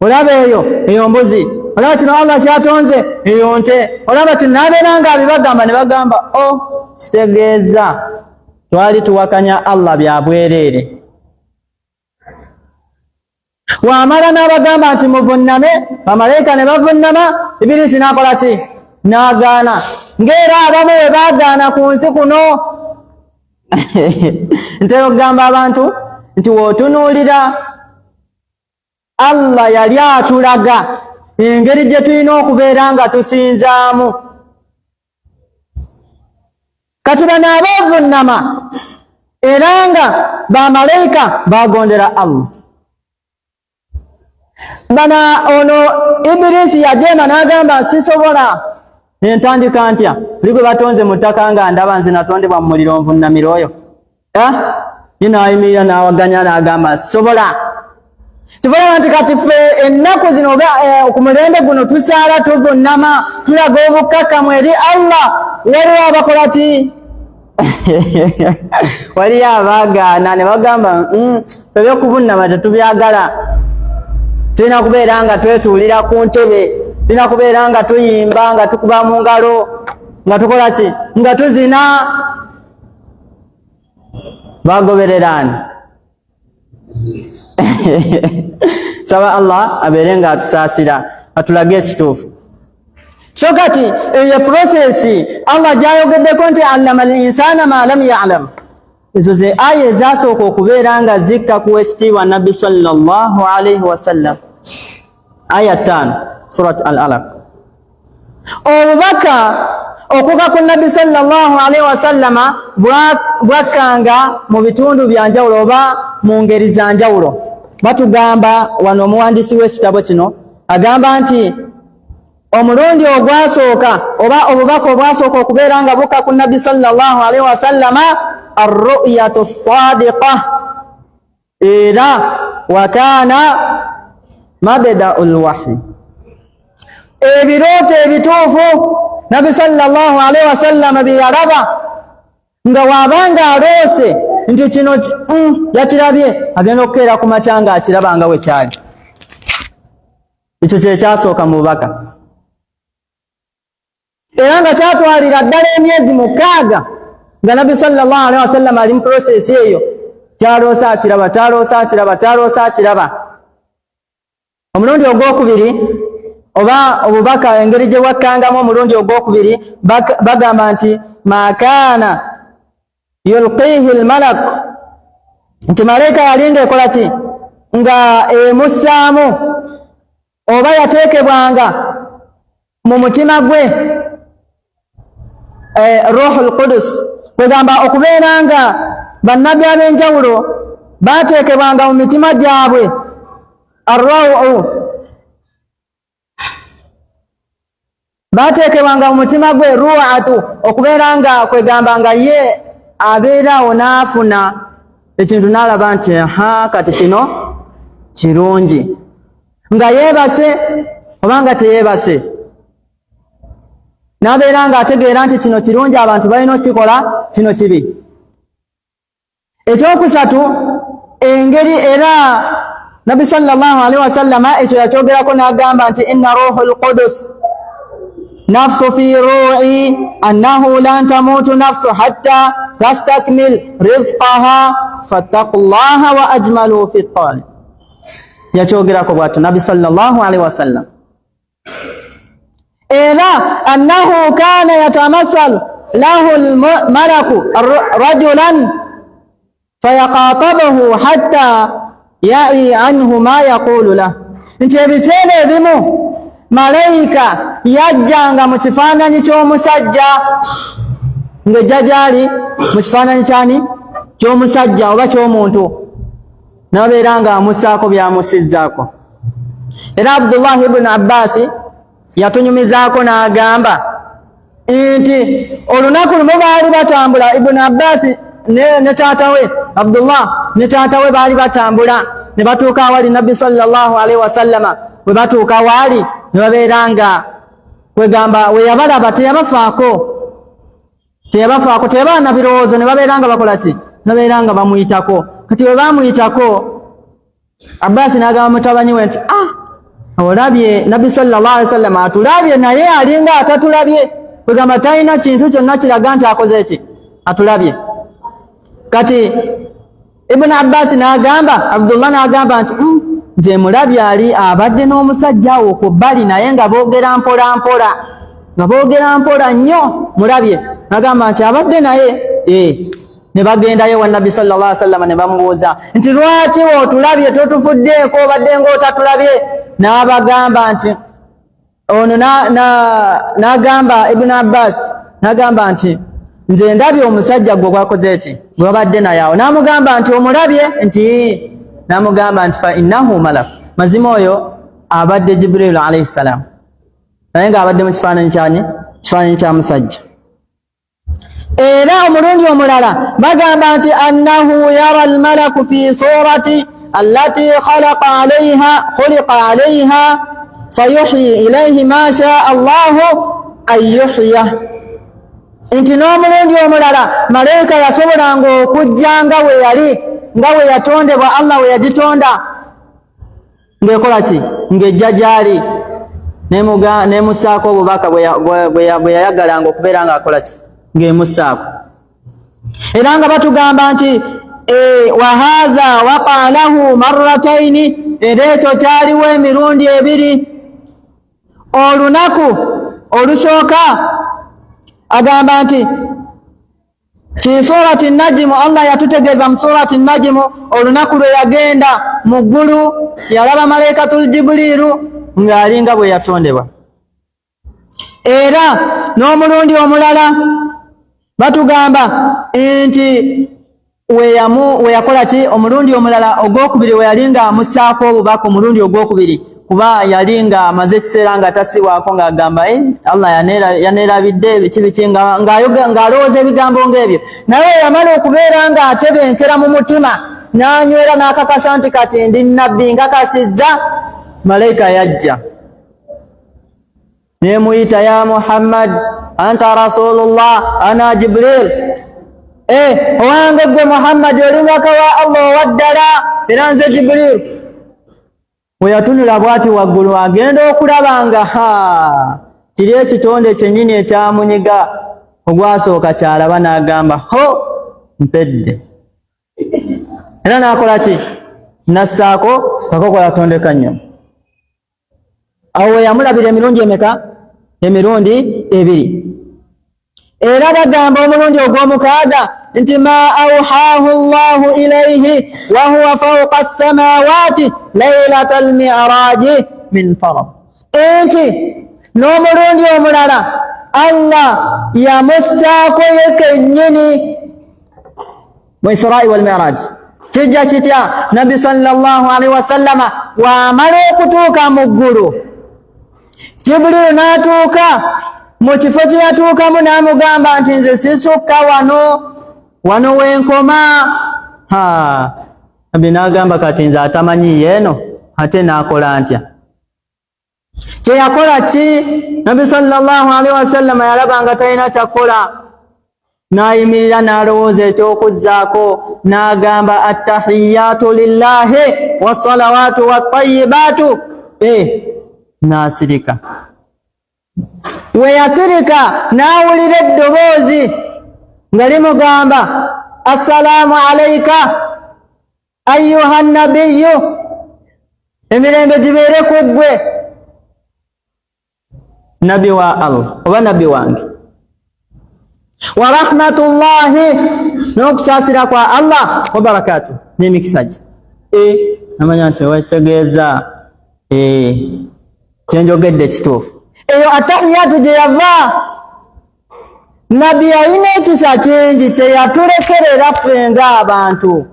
olaba eyo, eyo mbuzi, olaba kino Allah kyatonze, eyo nte, olaba kino, n'abeera nga abibagamba. Ne bagamba o oh, kitegeeza twali tuwakanya Allah bya bwereere. Wamala n'abagamba nti muvunname, bamalayika ne bavunnama, Ibirisi n'akola ki? N'agaana, ng'era abamu bwe baagaana ku nsi kuno. Ntera okugamba abantu nti w'otunuulira Allah yali atulaga engeri gye tulina okubeera nga tusinzaamu. Kati bano abavunnama era nga bamalayika bagondera Allah, bana ono Ibirisi yajeema n'agamba sisobola, entandika ntya li gwe batonze mu ttaka nga ndaba nze natondebwa mu muliro nvunnamira oyo? Ye n'ayimirira n'awaganya n'agamba sisobola. Kivolaba nti kati ffe ennaku zino oba ku mulembe guno tusaala tuvunnama, tulaga obukkakkamu eri Allah. Waliwo abakola ki? Waliyo abaagaana ne bagamba ebyokuvunnama tetubyagala, tulina kubeera nga twetuulira ku ntebe, tulina kubeera nga tuyimba, nga tukuba mu ngalo, nga tukola ki, nga tuzina. Bagobereraani? Saba Allah abeere nga atusaasira, atulage ekituufu. So kati eyo prosesi Allah gyayogeddeko nti allama al insana ma lam yalam. Ezo ze aya ezasooka okubeera nga zikka ku ekitiibwa Nabbi sallallahu alaihi wasallam, aya 5 Surat Al Alaq. Obubaka okuka ku Nabbi sallallahu alaihi wasallama bwakkanga mu bitundu bya njawulo oba mu ngeri za njawulo. Batugamba wano, omuwandiisi w'ekitabo kino agamba nti omulundi ogwasooka oba obubaka obwasooka okubeera nga bukka ku Nabbi sallallahu alaihi wasallama arruyatu sadiqa, era wakana mabdau lwahyi, ebirooto ebituufu Nabbi sallallahu alaihi wasallama bye yalaba, nga waabanga aloose nti kino yakirabye, agenda okukeera ku makya nga akiraba nga we kyali. Ekyo kyekyasooka mu bubaka, era nga kyatwalira ddala emyezi 6 nga Nabbi sallallahu alaihi wasallam ali mu prosesi eyo, kyaloosa akiraba, kyaloosa akiraba, kyaloosa akiraba. Omulundi ogwokubiri oba obubaka engeri gye bwakkangamu omulundi ogwokubiri, bagamba nti makaana yulqihi lmalak, nti malayika yali nga ekola ki, nga emussaamu oba yateekebwanga mu mutima gwe Ruhu Lqudus. Kwegamba okubeera nga bannabbi ab'enjawulo baateekebwanga mu mitima gyabwe arrau, baateekebwanga mu mutima gwe ruatu, okubeera nga kwegamba nga ye abeeraawo n'afuna ekintu n'alaba nti ha kati kino kirungi, nga yeebase oba nga teyeebase, n'abeera nga ategeera nti kino kirungi, abantu balina okukikola, kino kibi. Ekyokusatu, engeri era Nabbi sallallahu alaihi wasallama ekyo yakyogerako n'agamba nti inna ruhu lqudus nafsu fi ru'i annahu lan tamutu nafsu hatta tastakmil rizqaha fattaku llaha wa ajmalu fi talib. Yakyogerako bwatyo Nabbi sallallahu alaihi wasallam. Era annahu kana yatamathalu lahu lmalaku rajulan fayaqatabahu hatta yai anhu ma yaqulu lah, nti ebiseera ebimu malayika yajjanga mu kifaananyi ky'omusajja, ng'ejja gyali mu kifaananyi kyani? Ky'omusajja oba ky'omuntu, nabeera nga amussaako byamusizzaako. Era Abdullahi ibuni Abbaasi yatunyumizaako n'agamba nti olunaku lumu baali batambula, Ibuni Abbaasi ne taata we Abdullah ne taata we baali batambula ne batuuka awali Nabbi sallallahu alaihi wasallama. Bwe batuuka waali ne babeera nga kwegamba we yabalaba teyabafaako, teyabafaako, teyabaa na birowoozo, ne babeera nga bakola ki? Babeera nga bamuyitako. Kati bwe bamuyitako, Abbaasi n'agamba mutabanyi we nti, ah, olabye Nabbi sallallahu alaihi wasallam atulabye, naye alinga atatulabye, kwegamba talina kintu kyonna kiraga nti akoze ki, atulabye. Kati Ibuni Abbaasi n'agamba Abdullah, n'agamba nti, nze mulabye ali abadde n'omusajja awo ku bbali, naye nga boogera mpola mpola, nga boogera mpola nnyo, mulabye. N'agamba nti abadde naye ne bagendayo wa Nabbi sallallahu alaihi wasallam ne bamubuuza nti, lwaki otulabye totufuddeeko, obadde ng'otatulabye? N'abagamba nti ono n'agamba Ibn Abbas, n'agamba nti nze ndabye omusajja gwe gwakoze ki, gwe babadde naye awo. N'amugamba nti omulabye? Nti n'amugamba nti fa innahu malak, mazima oyo abadde Jibrilu alaihi salam, naye ng'abadde mu kifaananyi kyani? Kifaananyi kya musajja. Era omulundi omulala bagamba nti annahu yara almalaku fi surati allati khalaqa alaiha khuliqa alaiha fayuhyi ilaihi ma shaa Allahu an yuhya, nti n'omulundi omulala malayika yasobolanga okujja nga we yali, nga we yatondebwa, Allah we yagitonda, ng'ekola ki? Ng'ejja gy'ali nemusaako obubaka bwe yayagalanga okubeera ng'akola ki, ng'emusaako. Era nga batugamba nti wa haadha waqa lahu marrataini, era ekyo kyaliwo emirundi ebiri. Olunaku olusooka agamba nti fi surati Najimu, Allah yatutegeeza mu surati Najimu olunaku lwe yagenda mu ggulu yalaba malaikatul Jibuliiru ng'alinga bwe yatondebwa. Era n'omulundi omulala batugamba nti we yakola ki, omulundi omulala ogwokubiri we yali ng'amussaako obubaka, omulundi ogwokubiri, kuba yali nga amaze ekiseera nga tasibwako, ng'agamba Allah yaneerabidde biki biki, ng'alowooza ebigambo ng'ebyo. Naye we yamala okubeera ng'atebenkera mu mutima n'anywera n'akakasa nti kati ndi nabbi nkakasizza, malayika yajja nemuyita, ya Muhammad, anta rasulullah, ana Jibril. Owange gwe Muhammad, oli mubaka wa Allah owaddala, era nze Jibril. We yatunula bwati waggulu agenda okulaba nga ha kiri ekitonde kyennyini ekyamunyiga ogwasooka kyalaba, n'agamba ho mpedde. Era n'akola ki? Nassaako kakokola tondeka nnyo. Awo we yamulabira emirundi emeka? Emirundi ebiri. Era bagamba omulundi ogw'omukaaga nti ma auhahu llahu ilaihi wa huwa fauqa ssamawati lailata almiraji min farad, nti n'omulundi omulala Allah yamussaako ye kennyini mu Isra'i wal Miraj. Kijja kitya? Nabbi sallallahu alaihi wasallama wamala okutuuka mu ggulu, Jibrilu n'atuuka mu kifo kye yatuukamu n'amugamba nti nze sisukka wano, wano wenkoma. Ha, Nabbi n'agamba kati nze atamanyi yeeno ate n'akola ntya? Kye yakola ki? Nabbi sallallahu alaihi wasallama yalaba nga talina kyakola, n'ayimirira n'alowooza eky'okuzzaako, n'agamba attahiyatu lillahi wassalawatu wattayibaatu, n'asirika. We yasirika n'awulira eddoboozi nga limugamba assalaamu alaika ayuha nabiyu. Emirembe gibeere ku ggwe nabbi wa Allah oba nabbi wange, wa rahmatullahi, n'okusaasira kwa Allah, wa barakatu, n'emikisa gye. E, namanya nti wekitegeeza e, kyenjogedde kituufu. Eyo atahiyatu gye yava. Nabbi yalina ekisa kingi, teyatulekerera ffe ng'abantu.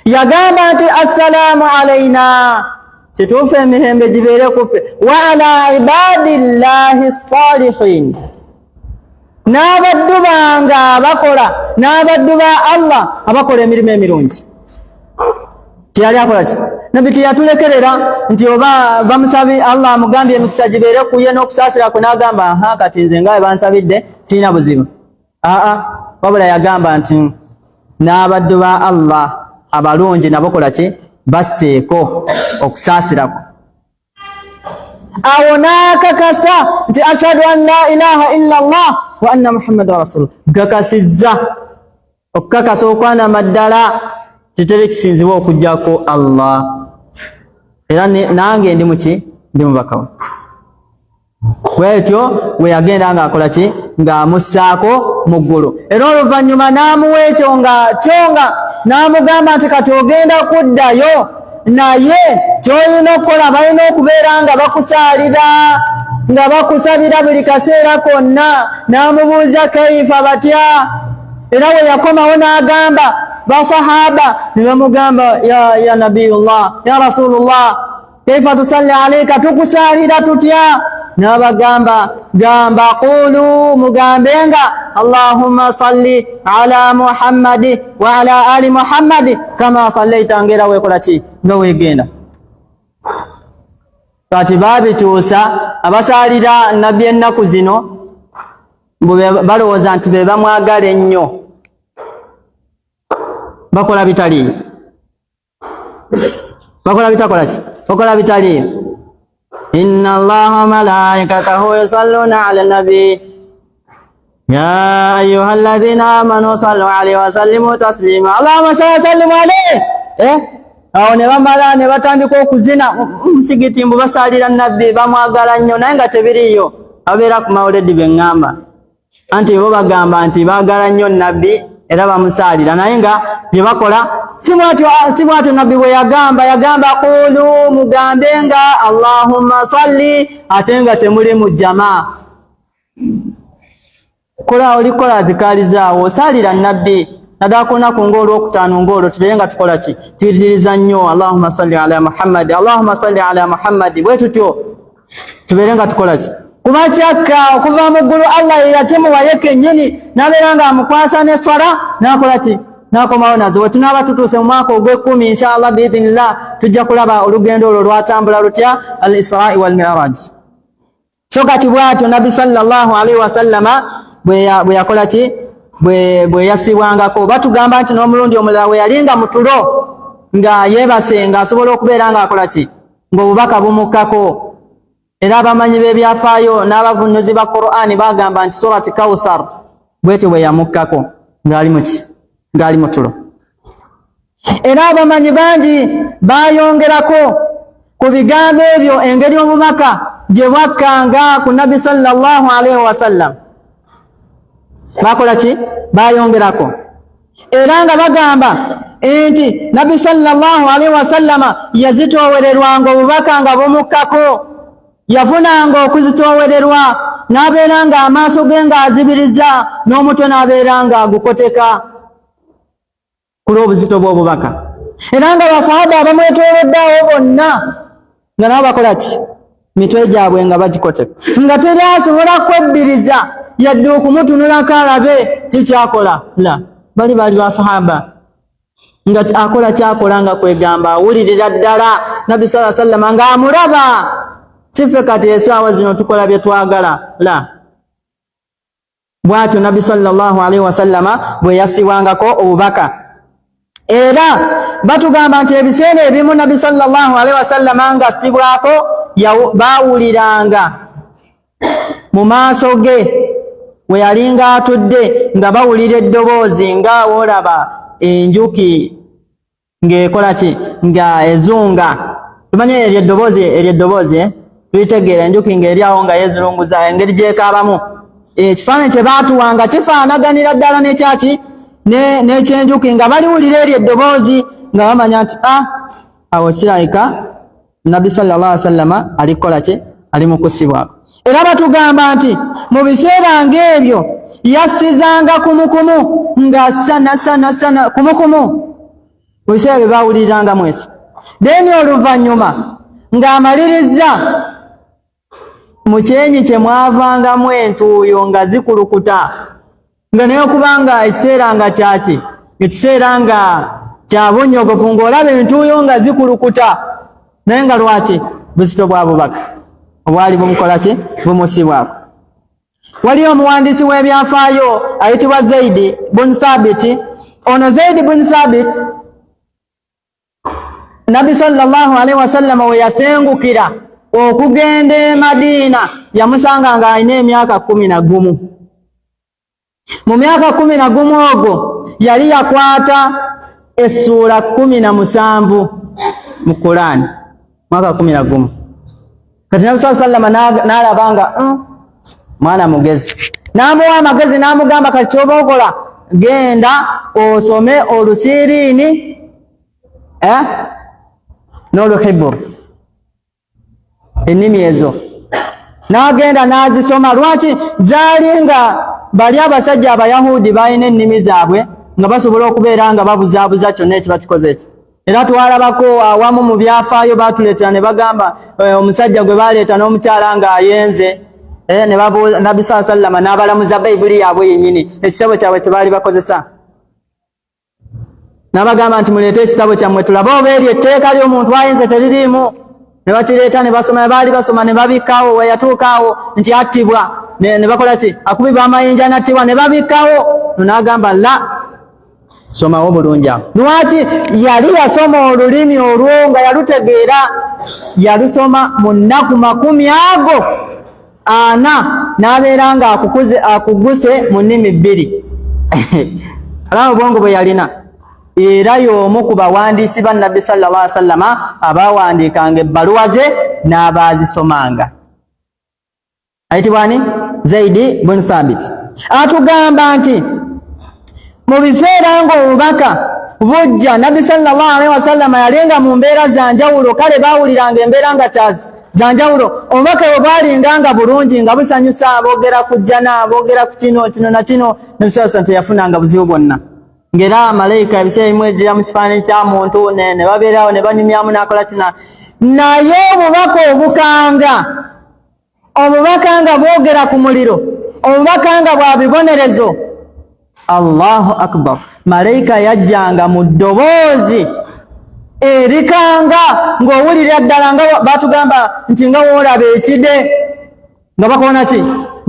Yagamba nti assalaamu alaina, kituufu emirembe gibeere ku ffe, wa ala ibadillahi salihin, n'abaddu bange abakola, n'abaddu ba Allah abakola emirimu emirungi. Teyali akola ki nabbi, teyatulekerera nti oba bamusabi Allah amugambye emikisa gibeere ku ye n'okusaasira kwe, n'agamba aha kati nze nga bwe bansabidde sirina buzibu. Aa, wabula yagamba nti n'abaddu ba Allah abalungi nabo kola ki, basseeko okusaasirako. Awo n'akakasa nti ashhadu an la ilaha illa Allah wa anna muhammadan rasulullah, nkakasizza okukakasa okwanamaddala kiteri kisinzibwa okujjako Allah, era nange ndi muki, ndi mubaka we. Bwetyo bwe yagenda ng'akola ki, ng'amussaako mu ggulu, era oluvannyuma n'amuwa ekyo nga kyo nga n'amugamba nti kati ogenda kuddayo, naye ky'olina okukola balina okubeera nga bakusaalira, nga bakusabira buli kaseera konna. N'amubuuza kaifa, batya? Era we yakomawo n'agamba basahaba ne bamugamba ya, ya nabiyullah, ya rasulullah, kaifa tusalli alaika, tukusaalira tutya? N'abagamba gamba qulu, mugambenga allahumma salli ala muhammadi wa ala ali muhammadi kama sallaita, ngera wekola ki, nga weegenda. Kati baabituusa abasaalira nabbi ennaku zino mbu balowooza nti be bamwagala ennyo, bakola bitaliiyo, bakola bitakola ki, bakola bitaliiyo. Inna allaha wa malaikatahu yusalluna ala nabi ya ayuha alladhina amanu sallu alaihi wa sallimu taslima allahumma salli wa sallimu alaihi. Eh, awo ne bamala ne batandika okuzina musigiti mbu basaalira nabbi, bamwagala nnyo, naye nga tebiriiyo. Abeera ku mawuledi beŋŋamba anti bo bagamba nti baagala nnyo nabbi era bamusaalira, naye nga bye bakola si bwatyo nabbi bwe yagamba. Yagamba qulu, mugambe nga allahumma salli, ate nga temuli mu jama. Kola oli kola adhikaali zaawo, osaalira nabbi naddala ku lunaku ng'olwokutaano ng'olwo, tubeere nga tukola ki, tuyitiriza nnyo allahumma salli ala muhammadi, allahumma salli ala muhammadi, bwe tutyo tubeere nga tukola ki, kuba kyakka okuva mu ggulu. Allah ye yakimuwa ye kennyini, n'abeera ng'amukwasa n'esswala n'akola ki, n'akomawo nazo. Bwe tunaaba tutuuse mu mwaka ogw'ekkumi insha Allah biidhinillah, tujja kulaba olugendo olwo lwatambula lutya, al israi wal miraj. So kati bwatyo nabbi sallallahu alaihi wasallama bwe yakola ki, bwe yasibwangako. Batugamba nti n'omulundi omulala we yali nga mutulo nga yeebase, ng'asobola okubeera ng'akola ki, ng'obubaka bumukkako. Era abamanyi b'ebyafaayo n'abavunnuzi ba Qur'ani bagamba nti surati Kauthar bwetyo bwe yamukkako ng'ali muki, ng'ali mutulo. Era abamanyi bangi bayongerako ku bigambo ebyo engeri obubaka gye bwakkanga ku nabbi sallallahu alaihi wasallam. Bakola ki, bayongerako era nga bagamba nti nabbi sallallahu alaihi wasallama yazitoowererwanga obubaka nga bumukkako, yafunanga okuzitoowererwa n'abeera nga amaaso ge ng'azibiriza n'omutwe n'abeera nga agukoteka ku lw'obuzito bw'obubaka, era nga basahaba abamwetoolodde awo bonna nga nabo bakola ki, mitwe gyabwe nga bagikoteka, nga teri asobola kwebbiriza yadde okumutunulako alabe kikyakola. La bali baali basahaba nga akola kyakola nga kwegamba awulirira ddala nabbi saa sallama ng'amulaba. Sife kati esaawa zino tukola bye twagala. La bwatyo nabbi sallallahu alaihi wasallama bwe yassibwangako obubaka. Era batugamba nti ebiseera ebimu nabbi sallallahu alaihi wasallama nga assibwako baawuliranga mu maaso ge we yalinga atudde nga bawulira eddoboozi nga woolaba enjuki. Ng'ekola ki? Nga ezunga. Tumanye eryo eddoboozi, eryo eddoboozi, eh? Tulitegeera enjuki ng'eri awo nga yeezulunguza engeri gyekaabamu. Ekifaananyi kye baatuwa nga kifaanaganira ddala n'ekyaki n'ekyenjuki, nga baliwulira eryo eddoboozi nga bamanya nti a ah, awo kirabika Nabbi sallallahu alaihi wasallama ali kukola ki? Ali mu kusibwako. Era batugamba nti mu biseera ng'ebyo yassizanga kumukumu, ng'assa nassa nassa kumukumu mu biseera bye baawulirirangamu ekyo. Then oluvannyuma ng'amalirizza mu kyenyi kye mwavangamu entuuyo nga zikulukuta, nga naye okubanga ekiseera nga kyaki, ekiseera nga kya bunyogovu, ng'olaba entuuyo nga zikulukuta, naye nga lwaki? Buzito bwa bubaka obwali bumukola ki? Bumusibwako. Waliyo omuwandiisi w'ebyafaayo ayitibwa Zaidi bun Thabiti. Ono Zaidi bun Thabit, Nabbi sallallahu alaihi wasallam we yasengukira okugenda e Madiina, yamusanga ng'alina emyaka 11. Mu myaka 11 ogwo yali yakwata essuula 17 mu Kulaani, mwaka 11. Kati Nabbi sallallahu alaihi wasallam n'alaba nga mwana mugezi, n'amuwa amagezi, n'amugamba kati kyoba okola, genda osome olusiiriini n'oluhiburu, ennimi ezo n'agenda n'azisoma. Lwaki? Zaali nga bali abasajja Abayahudi balina ennimi zaabwe nga basobola okubeera nga babuzaabuza kyonna ekiba kikoze ekyo. Era twalabako awamu mu byafaayo batuleetera ne bagamba omusajja gwe baleeta n'omukyala ng'ayenze, ne babuuza Nabbi sallallahu alaihi wasallam n'abalamuza Bayibuli yaabwe yennyini, ekitabo kyabwe kye baali bakozesa, n'abagamba nti muleete ekitabo kyammwe tulabe oba eryo etteeka ly'omuntu ayinza teririimu. Ne bakireeta ne basoma, baali basoma ne babikkawo. We yatuuka awo nti attibwa, ne bakola ki? Akubibwa amayinja n'attibwa, ne babikkawo. N'agamba la, somawo bulungi awo. Lwaki? Yali yasoma olulimi olwo nga yalutegeera, yalusoma mu nnaku 40 n'abeera nga akukuze, akuguse mu nnimi 2. Alaba obwongo bwe yalina. Era y'omu ku bawandiisi ba Nabbi sallallahu alaihi wasallama abawandiikanga ebbaluwa ze n'abaazisomanga, ayitibwa ani? Zaidi bun Thabit. Atugamba nti mu biseera ng'obubaka bujja, Nabbi sallallahu alaihi wasallama yalinga mu mbeera za njawulo. Kale baawuliranga embeera nga za njawulo. Obubaka bwe bwalinga nga bulungi, nga busanyusa, boogera ku jjana, boogera ku kino kino na kino, Nabbi sallallahu alaihi teyafunanga buzibu bwonna. Ng'era malayika ebiseera ebimu ejjira mu kifaananyi kya muntu ne babeerawo ne banyumyamu n'akola kina. Naye obubaka obukanga, obubaka nga bwogera ku muliro, obubaka nga bwa bibonerezo, Allahu akbar, malayika yajjanga mu ddoboozi erikanga ng'owulira ddala nga batugamba nti nga woolaba ekide nga bakoona ki,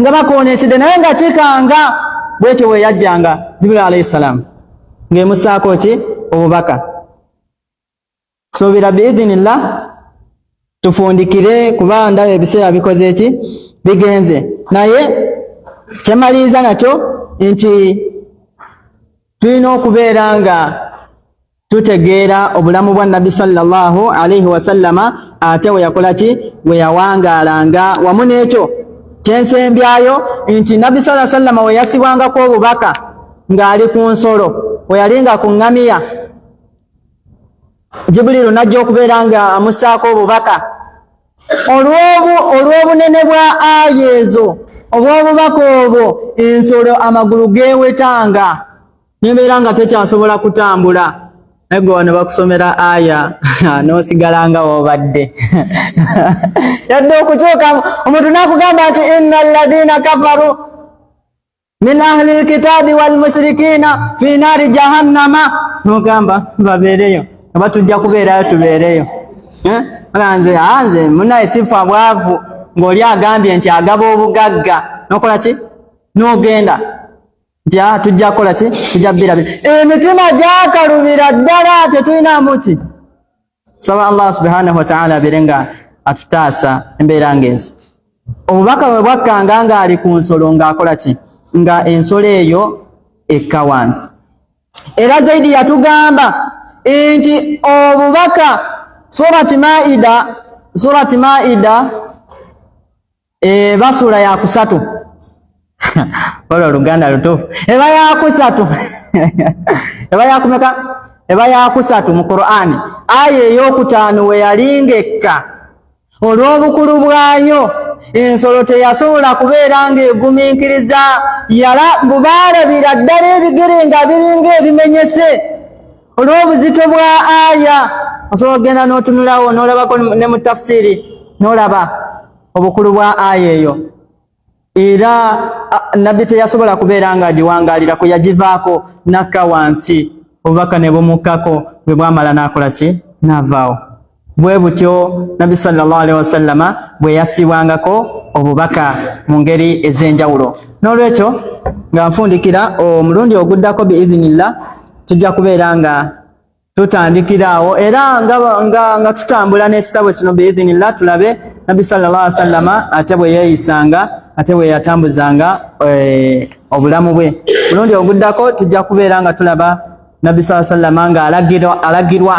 nga bakoona ekide, naye nga kikanga bwetyo bwe yajjanga Jibril alayhi salam ng'emusaako ki? Obubaka. Suubira biidhinillah tufundikire, kuba ndaba ebiseera bikoze ki? Bigenze. Naye kyemaliriza nakyo nti tulina okubeera nga tutegeera obulamu bwa Nabbi sallallahu alaihi wasallama, ate we yakola ki? We yawangaalanga. Wamu n'ekyo kyensembyayo nti Nabbi sallallahu alaihi wasallama we yassibwangako obubaka ng'ali ku nsolo, we yalinga ku ŋŋamiya, Jibuliru n'ajja okubeera nga amussaako obubaka. Olw'obunene bwa aya ezo, obw'obubaka obwo, ensolo amagulu geewetanga nembeera nga tekyasobola kutambula. Naye gwe wano bakusomera aya n'osigala nga w'obadde, yadde okukyuka omuntu n'akugamba nti inna alladhina kafaru min ahli lkitabi walmushrikina fi naari jahannama, n'ogamba babeereyo oba tujja kubeerayo, tubeereyo. Nze nze munaye sifa bwavu, ng'oli agambye nti agaba obugagga, n'okola ki? N'ogenda nti tujja kukola ki? Tujja bbirabira. Emitima gyakalubira ddala, tetulinamu ki. Saba Allah subhanahu wataala abeere nga atutaasa embeera ng'ezo. Obubaka bwe bwakkanga ng'ali ku nsolo, ng'akola ki? Nga ensolo eyo ekka wansi. Era Zaidi yatugamba Nti obubaka Surati Maida, Surati Maida eba sura yakusatu, olwo oluganda lutuufu, eba yakusatu, eba yakumeka? Eba yakusatu mu Qur'ani. Aya eyokutaano we yalinga ekka, olw'obukulu bwayo ensolo teyasobola kubeera ng'egumiikiriza, yala mbu baalabira ddala ebigere nga biringa ebimenyese olw'obuzito bwa aya. Osobola okugenda n'otunulawo n'olabako ne mu tafsiiri n'olaba obukulu bwa aya eyo. Era nabbi teyasobola kubeera nga agiwangaalirako, yagivaako nakka wansi, obubaka ne bumukkako, bwe bwamala n'akola ki? N'avaawo. Bwe butyo nabbi sallallahu alaihi wasallama bwe yassibwangako obubaka mu ngeri ez'enjawulo. N'olwekyo nga nfundikira, omulundi oguddako biizinillah tujja kubeera nga tutandikira awo, era nga, nga, nga tutambula n'ekitabo kino biidhinillah, tulabe nabbi sallallahu alaihi wasallama ate bwe yeeyisanga, ate bwe yatambuzanga obulamu bwe. Mulundi oguddako tujja kubeera nga tulaba nabbi sallallahu alaihi wasallama nga alagirwa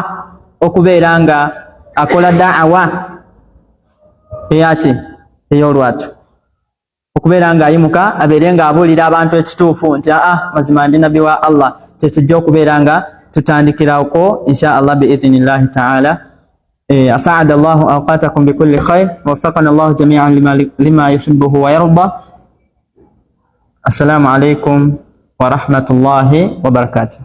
okubeera nga akola da'awa eyaki ey'olwatu, okubeera ng'ayimuka abeere ng'abuulira abantu ekituufu nti aa mazima ndi nabbi wa Allah. Kyetujja okubeera nga tutandikirako insha Allah biidhinillahi taala. Asaada Allahu awqatakum bikulli khair, waffaqana Allahu jamian lima yuhibbuhu wa yarda. Assalamu alaikum wa rahmatullahi wa barakatuh.